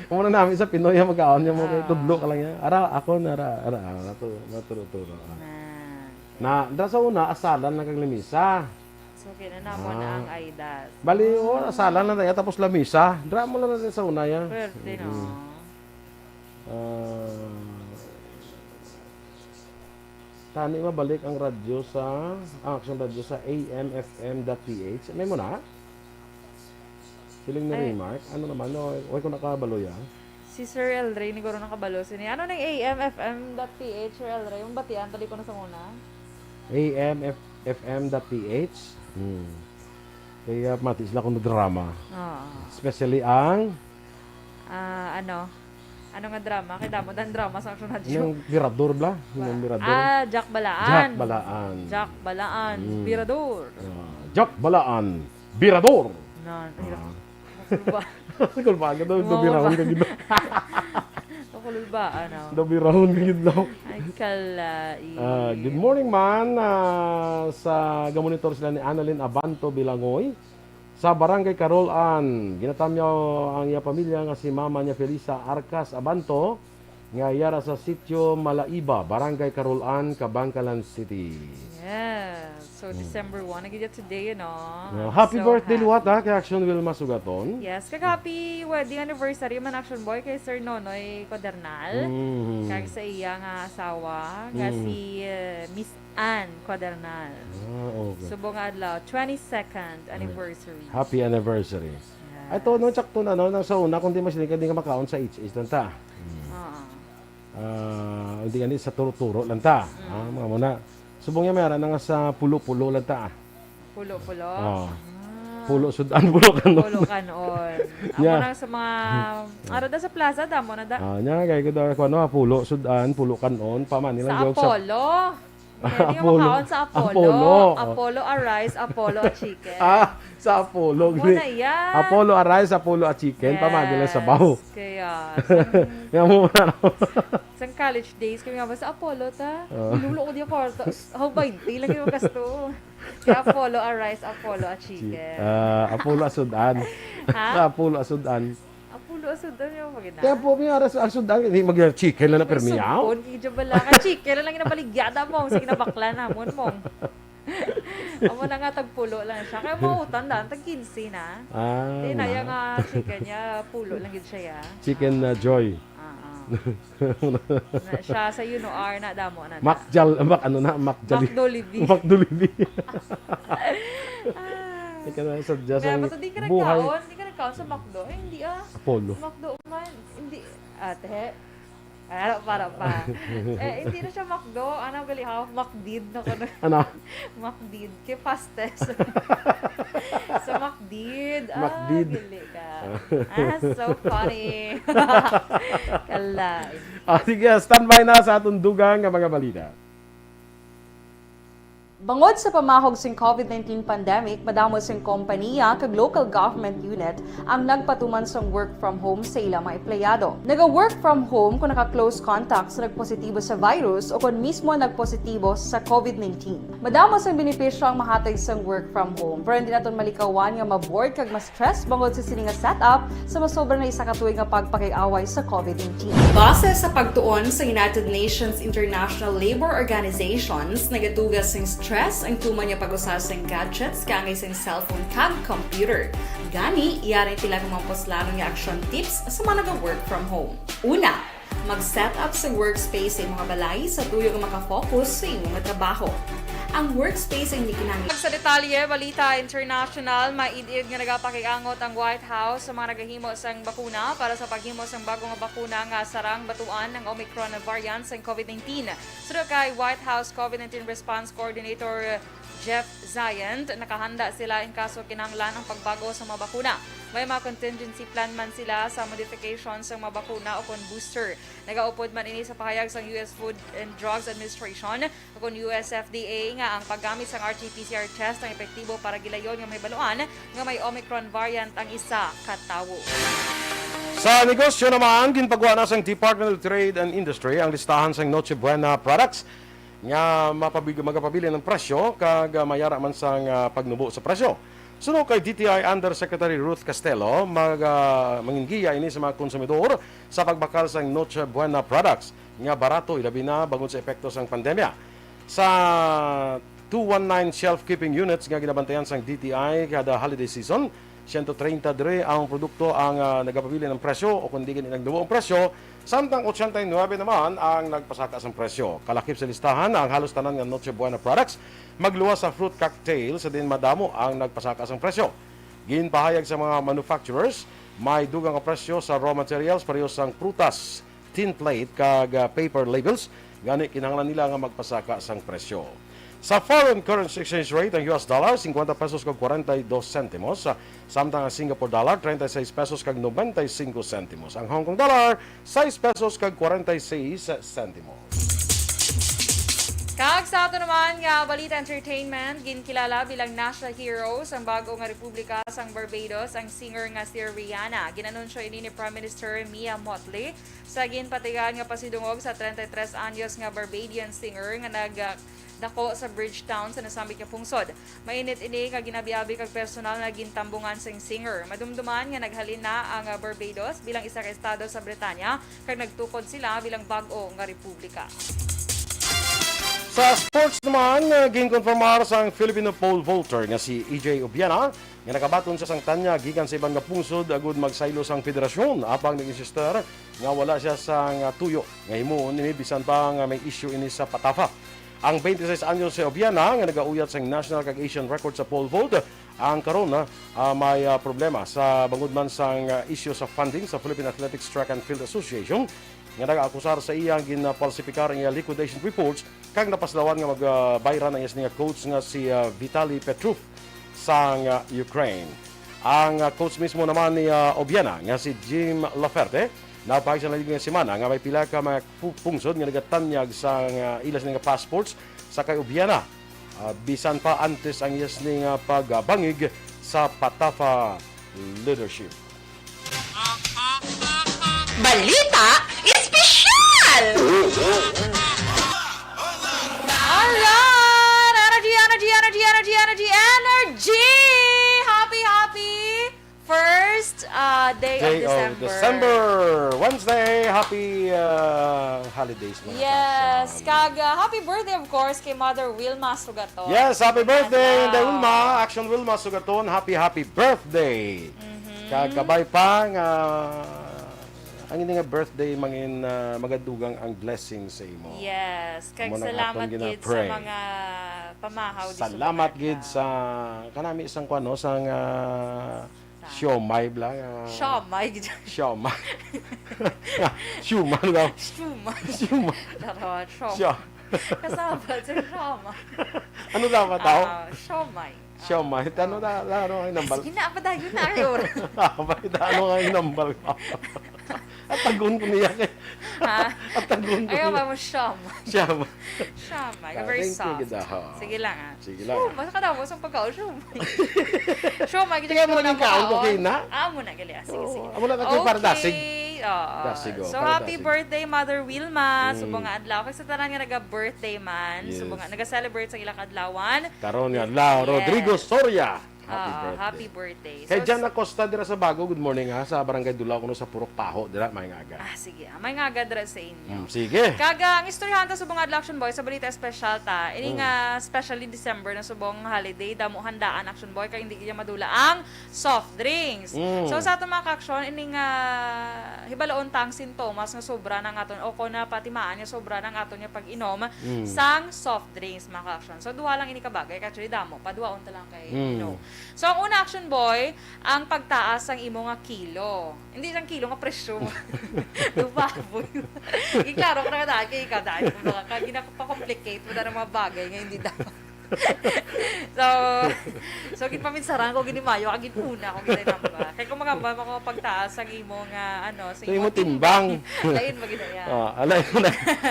Muna namin sa Pinoy, ang magkaon niya mo, ah, kay tudlo ka lang yan. Ara, ako na, ara, ara, ara, naturo-turo. Ah. Na. Na, dra sa una, asalan lang kag lamisa. So, kinanamo na ang Aidas. Ah. Bali, o, asalan lang na yan, tapos lamisa. Dra mo lang na sa una yan. Pwerte, no? Mm. Ah, tani mabalik ang radyo sa, ang Aksyon Radyo sa A M F M dot P H. May mo na? Feeling na remark? Ano naman? No, why ko nakabalo ya? Si Sir El Rey, ni guro nakabalo. Sini, ano nang A M F M dot P H, Sir El Rey? Yung batian, tali ko na sa muna. A M F M dot P H? Hmm. Kaya mati sila kung drama. Oo. Especially ang Ah, ano? Ano nga drama? Kay damo dan drama sa action na. Yung Mirador, bla? Yung Mirador? Ah, Jack Balaan. Jack Balaan. Jack Balaan, mm. Mirador. Ah, Jack Balaan, Mirador. Nan, ah. Kulba. Kulba ka daw, dubirahon ka gid. Kulba, ano? Dubirahon ka gid daw. Ay, kalai. Ah, good morning, man. Ah, sa gamonitor sila ni Annalyn Abanto Bilangoy. Sa Barangay Carol-an, ginatamyaw ang iya pamilya nga si Mama niya Felisa Arcas Abanto, nga yara sa Sitio Malaiba, Barangay Carol-an, Kabankalan City. Yes. So, hmm. December one, na gid today, no? Yeah. Happy birthday, liwat, ha, kay Action Wilma Sugaton. Yes, kag happy wedding anniversary man, Action Boy, kay Sir Nonoy Codernal. Mm. Kag sa iya nga asawa, nga si, eh, Miss Ann Cuadernal. Ah, okay. Subong nga adlaw, twenty-second anniversary. Happy anniversary. Yes. Ay, to, no, tsakto na, no, nang sa una, kung di mas di ka, di ka makaon sa H H lang ta. Oo. Ah, hindi gani sa turo-turo lang ta. Mm. Ah, mga muna. Subong niya, may ara na nga sa pulo-pulo lang ta. Pulo-pulo? Oo. Ah. Pulo sudan, pulo kanon. Pulo kanon. Ako na sa mga, ara da sa plaza, damo na da. Ah, nya, kaya ko daw, kung ano, ah, pulo sudan, pulo kanon, pa man, nilang sa joke sa Apollo. Hindi Apollo. Makaon sa Apollo. Apollo, oh. Apollo a rice, Apollo a chicken. Ah, sa Apollo. Amo na iya. Apollo a rice, Apollo a chicken, yes, pamagi lang sabaw. Kaya, sang, nga mo na, no? Sang college days, kami nga ba sa Apollo ta? Oh. Lulo ko di kwarta. How bainte lang yung gasto. Kaya Apollo a rice, Apollo a chicken. Ah, Apollo a sudan. Ha? Sa Apollo a sudan. Apollo a sudan yung magina. Kaya po, may aras a sudan, hindi mag-chicken lang na permi, aw? Sugpon, kay Jabala. Kay chicken lang yung nabaligyada mo. Sige na, bakla namon mo. Amo na nga, tagpulo lang siya. Kaya mautan lang, tag quince na. Ah, di na, na. Yung, ah, chicken niya, pulo lang yun siya, ya. Chicken na joy. Ah, ah. Na siya sa Yuno R na damo na da. Mac Jal-, Mac, ano na, Mac Jali-, Mac Dolivy. Mac Dolivy. Ah. Ika na, sadya sa buhay. Pero ba't di ka nagkaon? Di ka nagkaon sa McDo? Ay, hindi ah. Apollo. McDo man. Hindi. Ate. Ay, ara pa, ara pa. Eh, hindi na siya McDo. Ano, gali ha? McDid na ko na. Ano? McDid. Kay fastest. Sa McDid. Ah, McDid. Dili ka. Ah, so funny. Kalain. Ah, sige, standby na sa atong dugang nga mga balita. Bangod sa pamahog sing COVID nineteen pandemic, madamo sing kompaniya kag local government unit ang nagpatuman sang work from home sa ila mga empleyado. Naga-work from home kon naka-close contact sa nagpositibo sa virus o kon mismo nagpositibo sa COVID nineteen. Madamo sang benepisyo ang mahatag sang work from home, pero hindi naton malikawan nga ma-bored kag ma-stress bangod sa sini nga setup sa masobra na isa ka tuig nga pagpakig-away sa COVID nineteen. Base sa pagtuon sa United Nations International Labor Organizations, nagatuga sing stress ang tuman nga pag-usa sing gadgets kaangay sing cellphone kag computer. Gani, yari ti lang mga puslanon nga action tips sa mga naga-work from home. Una, mag-set up sa workspace sa imong balay sa tuyo nga maka-focus sa imong trabaho. Ang workspace ang ikinahanglan. Sa detalye, balita international, maid-id nga nagapakiangot ang White House sa mga nagahimo sang bakuna para sa paghimo sang bago nga bakuna nga sarang batuan ang Omicron variant sang COVID nineteen. Suno kay White House COVID nineteen Response Coordinator Jeff Zients, nakahanda sila in kaso kinahanglan ang pagbago sa mga bakuna. May mga contingency plan man sila sa modification sa mga bakuna o kon booster. Nagaupod man ini sa pahayag sang U S Food and Drugs Administration o kon U S F D A nga ang paggamit sang R T P C R test ang epektibo para gilayon nga mahibaluan nga may Omicron variant ang isa ka tawo. Sa negosyo naman, ginpagwa na sang Department of Trade and Industry ang listahan sang Noche Buena products nga mapabig- magapabilin ang presyo kag ah, mayara man sang ah, pagnubo sa presyo. Suno kay D T I Undersecretary Ruth Castelo, mag, ah, mangin-giya ini sa mga konsumidor sa pagbakal sang Noche Buena products nga barato, ilabi na bangod sa epekto sang pandemya. Sa two one nine shelf keeping units nga ginabantayan sang D T I kada holiday season, siyento treinta diri ang produkto ang ah, nagapabilin ang presyo o kon di gani nagnubo ang presyo, samtang ochenta y nuebe naman ang nagpasaka sang presyo. Kalakip sa listahan ang halos tanan nga Noche Buena products, magluwas sa fruit cocktail, sa din madamo ang nagpasaka sang presyo. Ginpahayag sa mga manufacturers, may dugang nga presyo sa raw materials pareho sang prutas, tin plate kag ah, paper labels, gani kinahanglan nila nga magpasaka sang presyo. Sa foreign currency exchange rate, ang U S dollar, fifty pesos kag forty-two centimos, ah, samtang ang Singapore dollar, thirty-six pesos kag ninety-five centimos. Ang Hong Kong dollar, six pesos kag forty-six centimos. Kag sa ato naman nga balita entertainment, ginkilala bilang national hero sang bago nga republika sang Barbados ang singer nga si Rihanna. Ginanunsyo ini ni Prime Minister Mia Mottley sa ginpatigayon nga pasidungog sa treinta y tres anyos nga Barbadian singer nga nagdako sa Bridgetown sa nasambit nga pungsod. Mainit ini nga ginabiabi kag personal nga gintambungan sang singer. Madumduman nga naghalin na ang Barbados bilang isa ka estado sa Britanya kag nagtukod sila bilang bag-o nga republika. Sa sports naman, ah, ginkonfirmar sang Filipino pole vaulter nga si E J Obiana nga nakabaton siya sang tanya gikan sa iban nga pungsod agud magsaylo sang federasyon, apang nag-insister nga wala siya sang tuyo nga himuon ini bisan pa nga may issue ini sa patafa. Ang twenty-six anyos si Obiana nga nagauyat sang national kag Asian record sa pole vault, ang karon, ah, may, ah, problema sa bangod man sang, ah, issue sa funding sa Philippine Athletics Track and Field Association nga nag-akusar sa iya nga ginapalsipikar ang iya liquidation reports kag napaslawan nga magbayran ang iya sini nga coach nga si, ah, Vitali Petrov sang, ah, Ukraine. Ang, ah, coach mismo naman ni, ah, Obiana nga si Jim Laferte nagpahayag sa naligid nga semana nga may pila ka mga pu- pungsod nga nagatanyag sang, ah, ila sini nga passports sa kay Obiana, ah, bisan pa antes ang iya sini nga pagbangig sa patafa leadership. Balita Espesyal! Alright! Energy, energy, energy, energy, energy, energy! Happy, happy first uh, day, Day of of December. December, Wednesday. Happy uh, holidays, mga Yes, kaabsam. Kag uh, happy birthday, of course, kay Mother Wilma Sugaton. Yes, happy birthday, Adlaw. Inday Wilma. Action Wilma Sugaton, happy, happy birthday. Kag kabay pa nga ang ini nga birthday mangin ah, magadugang ang blessing sa imo. Yes, kag Amo nang salamat aton gid sa gina-pray. Mga pamahaw di Salamat sulat gid na. Sa kanami sang kuan, no, sang ah, Sa- siomay bla. Ah, Siomay gid. Siomay. Siomay daw. Siomay. Siomay. Charot, siomay. Siya. Kasama sa siomay. Ano dapat tao? Ah, siomay. Siomay. Ano na, ano ang inambal? Sige na, padayon na kayo. Dapat ano ang inambal ko? Atagon ko niya kay. Ha? Atagon ko Ayaw niya. Mo siomay. Siomay. Siomay. Ah, Very thank you, soft. gid, ah. Sige lang ah. Sige lang. Siomay. Sa kadamo sa pagkaon, siomay. Siomay. Kaya mo naging kaon ko kayo na? Ah, mo na gali. Ah, sige, Oo, sige. amo na kayo para dasig. Oo. Dasig, oh, So, para happy dasig. Birthday, Mother Wilma. Mm. Subong nga adlaw. Kag sa tanan nga naga-birthday man. Yes. Subong nga, nag-celebrate sa ilang adlawan. Karon nga adlaw, Yes. Rodrigo Soria. Happy Ah, birthday. Happy birthday. Kay So, Jan s- Acosta dira sa Bago, good morning, ha, sa Barangay Dulao, kuno sa Purok Paho, dira, may nga aga. Ah, sige. Ah, may nga aga dira sa inyo. Mm, sige. Kag, ah, ang istoryahan ta subong adlaw, Action Boy, sa balita espesyal ta. Ini Mm. nga, especially December na subong holiday, damo handaan, Action Boy, kay hindi gid madula ang soft drinks. Mm. So, sa aton mga ka-action, ini nga hibaloon ta ang sintomas nga sobra na ang aton, o kon napatimaan nga sobra na ang aton nga pag-inom Mm. sang soft drinks, mga ka-action. So, duha lang ini ka bagay, actually, damo pa, duhaon ta lang kay, Mm. you know. So, ang una, Action Boy, ang pagtaas sang imo nga kilo. Hindi sang kilo nga presyo. Dubaboy. Giklaro ko na ka dahil kay ikaw dahil kung baka ka, ginapa-complicate mo na ng mga bagay nga hindi dapat. So, so, ginpaminsaran ko, ginimayo, ang ginuna ko, ginanamba. Kaya kung magamba mo ko pagtaas ang imo nga, ano, sa Sa imo imo timbang. Lain, magina yan. Ah, alay mo na.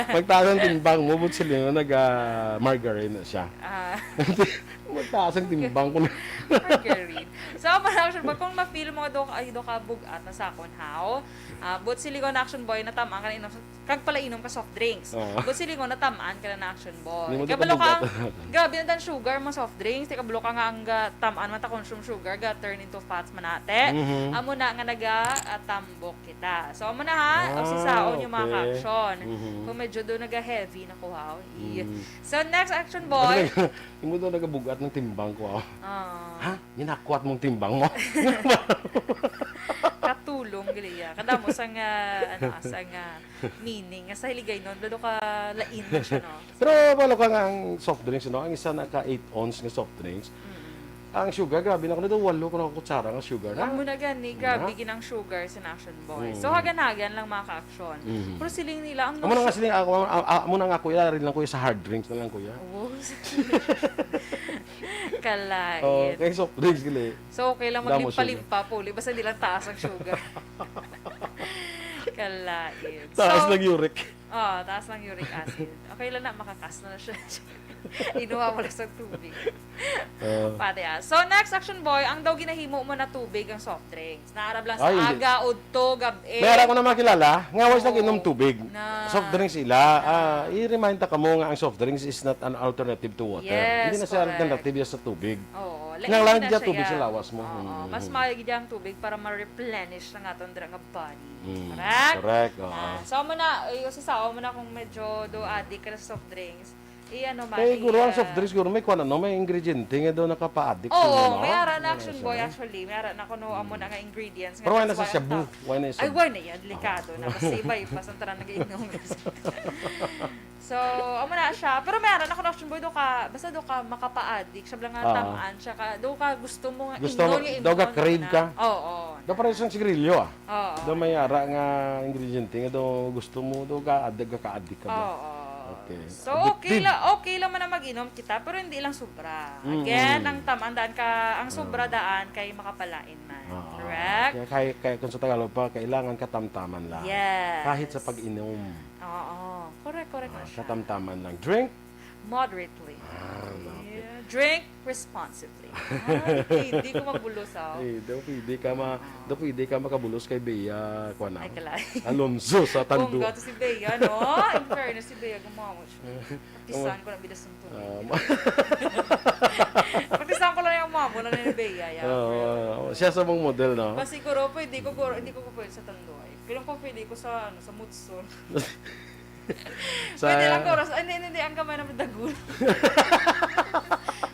Magtaas ang timbang mo, but sila yung nag, ah, margarine na siya. Ah. Magtaas ang timbang ko na. Margarine. So, ang mga action boy, kung ma-feel mo do, ay, do ka bugat na sa akon, how? Ah, but silingon, action boy, natamaan ka na inom, kag pala inom ka soft drinks. Oo. But silingon, natamaan ka na na action boy. Hindi mo Kaya di ka balo ka, bugat. Grabe na dan sugar, mga soft drinks. Di ka balo ka nga ang, ah, tamaan man ta consume sugar, ga turn into fats man ate. Mhm. Amo na nga naga, ah, tambok kita. So, amo na ha, Ah, o si Saon yung mga okay. Action. Mhm. Kung medyo doon naga-heavy na kuha, oh, i- Mm. So, next action boy. Ano ba yun? Yung mo daw nagabugat ng timbang ko, ah. Ah. Ha? Ginakwat mong timbang mo? Katulong, gali, ya. Kada mo sa nga, ano, sa nga meaning. Nga sa Hiligaynon, lalo ka lain na siya, no? Pero walo ka nga ang soft drinks, no? Ang isa na ka eight ounce nga soft drinks. Mm-mm. Ang sugar, grabe na ko na daw, walo ko na kutsara nga sugar na. Amo na gani, grabe Na? Gid ang sugar sa Action Boy. Mm. So, hagan-hagan lang, mga ka-action. Mm. Pero siling nila, ang Amo na nga su- siling ako, a-, a-, amo na nga, kuya, rin lang, kuya, sa hard drinks na lang, kuya. Oh. Kalain. Oh, kay soft drinks, gali. So, okay lang Damo sugar. Maglimpa-limpa, puli. Basta di lang taas ang sugar. Kalain. Taas So, lang uric. Oh, taas lang uric acid. Okay lang na, makakas na siya. Inuha mo lang sa tubig. Ah. Pati, ah. So, next action, boy, ang daw ginahimo mo na tubig ang soft drinks. Naarab lang sa Ay, hindi. Aga, udto, gab-i. May ara ko na makilala, nga was Ah. nag-inom tubig. Na. Soft drinks sila. Ah. Ah, i-remind ta kamo nga ang soft drinks is not an alternative to water. Yes, Hindi na siya correct. Alternative sa tubig. Oo. Kinahanglan Lain na dyan siya, tubig ya. Sa lawas mo. Oo. Hmm. Mas maayo gid ang tubig para ma-replenish ang aton dira nga body. Mm, correct? Correct, oo. Ah, so, amo na, eh, usisa, amo na kung medyo do addict ka na sa soft drinks, eh, ano man, Kaya siguro ang eh, soft drinks, siguro may kuwan, ano, may ingrediente nga daw nakapa-addict Oo, siguro, no? May ara na Ano action boy, siya? Actually. May ara na kuno, amo na nga ingredients nga Pero why that's na sa why ang shabu? Ta-, Why na sa Ay, shabu? Why na yan? Delikado na. Kasi iba-iba sa tanan nag-inom. So, amo na siya. Pero may ara na kuno, action boy, do ka, basta do ka makapa-addict. Siya lang nga Ah. Tamaan siya ka, do ka gusto mo nga Gusto ingon mo, nga daw ka ingon crave na. Ka? Oo. Daw pareho siyang sigarilyo, ah. Oo. Daw may ara nga ingrediente nga daw gusto mo, daw ka-, ka-addict ka ba? Oo. Okay. So, okay Addictive. La-, okay lang man na mag-inom kita, pero hindi lang sobra. Mm. Again, ang tam-, ang daan ka, ang sobra Oo. Daan kay makapalain man. Oo. Correct? Kaya, kaya, kaya kung sa Tagalog pa, kailangan katamtaman lang. Yes. Kahit sa pag-inom. Oo. Correct, correct Ah, na siya. Katamtaman lang. Drink Moderately. Ah, okay. Yeah. Drink responsibly. Ay, hindi ko magbulos, ah. Eh, daw pwede ka ma-, Oo. Daw pwede ka makabulos kay Bea, kuwan na. Ay, kalay. Alonzo sa Tando. Bongga to si Bea, no? In fairness, si Bea, gumamot siya. Practicean ko na bida sa tubig. Ah, ma- Practicean ko lang yung mamo na ni Bea, yeah. Oo, siya sa mong model, no? Mas siguro, pwede ko, guro, hindi ko pwede sa Tando, eh. Kailan ko pwede ko sa, ano, sa Mutson. Sa Pwede lang ko, Ros. Hindi, hindi, hindi. Ang gamay naman dagul.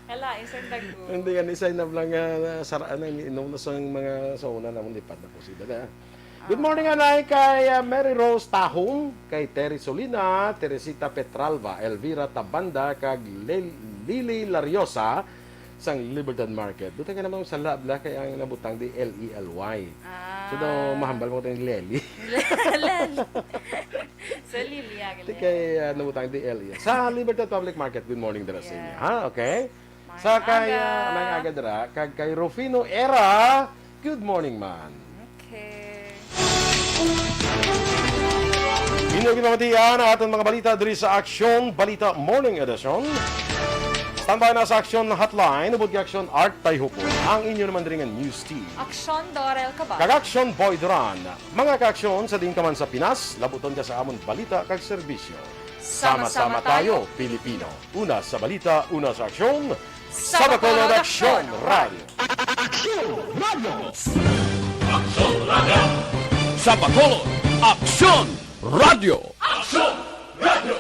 Kalain sa dagul. Hindi, yan. Isa na lang nga, ah, sar-, ano, iniinom na sa mga sa una namon, lipat na po sila na. Good morning, anay, kay, ah, Mary Rose Tahong, kay Terry Solina, Teresita Petralva, Elvira Tabanda, kag Lil-, Lily Lariosa, sang Libertad Market. Dutay ka naman sa lab la kay ang nabutang di L E L Y. Ah. So daw, mahambal mo tayong Lely. Lely. Sa Lily, ang Di Lely. Kay, ah, nabutang di L E. Sa Libertad Public Market, good morning, dira sa inyo. Yes. Ha? Okay? Sa kay, ah, Maayong aga. Maayong aga dira, kag kay Rufino Era, good morning, man. Okay. Inyo ginamatian ang aton mga balita diri sa Aksyon Balita Morning Edition. Standby na sa Aksyon Hotline, ubod kay Aksyon Art Tayhupon, ang inyo naman diri nga news team. Aksyon Dorel Cabal. Kag Aksyon Boy Duran. Mga kaaksyon, sa diin ka man sa Pinas, labuton ka sa amon balita kag serbisyo. Sama-sama tayo, Pilipino. Una sa balita, una sa aksyon. Sa Bacolod, Aksyon Radio. Aksyon Radio. Sa Bacolod, Aksyon Radio. Aksyon Radio.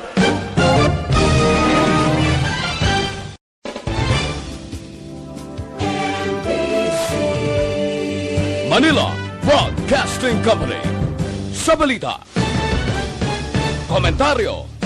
Manila Broadcasting Company. Sa balita, komentaryo,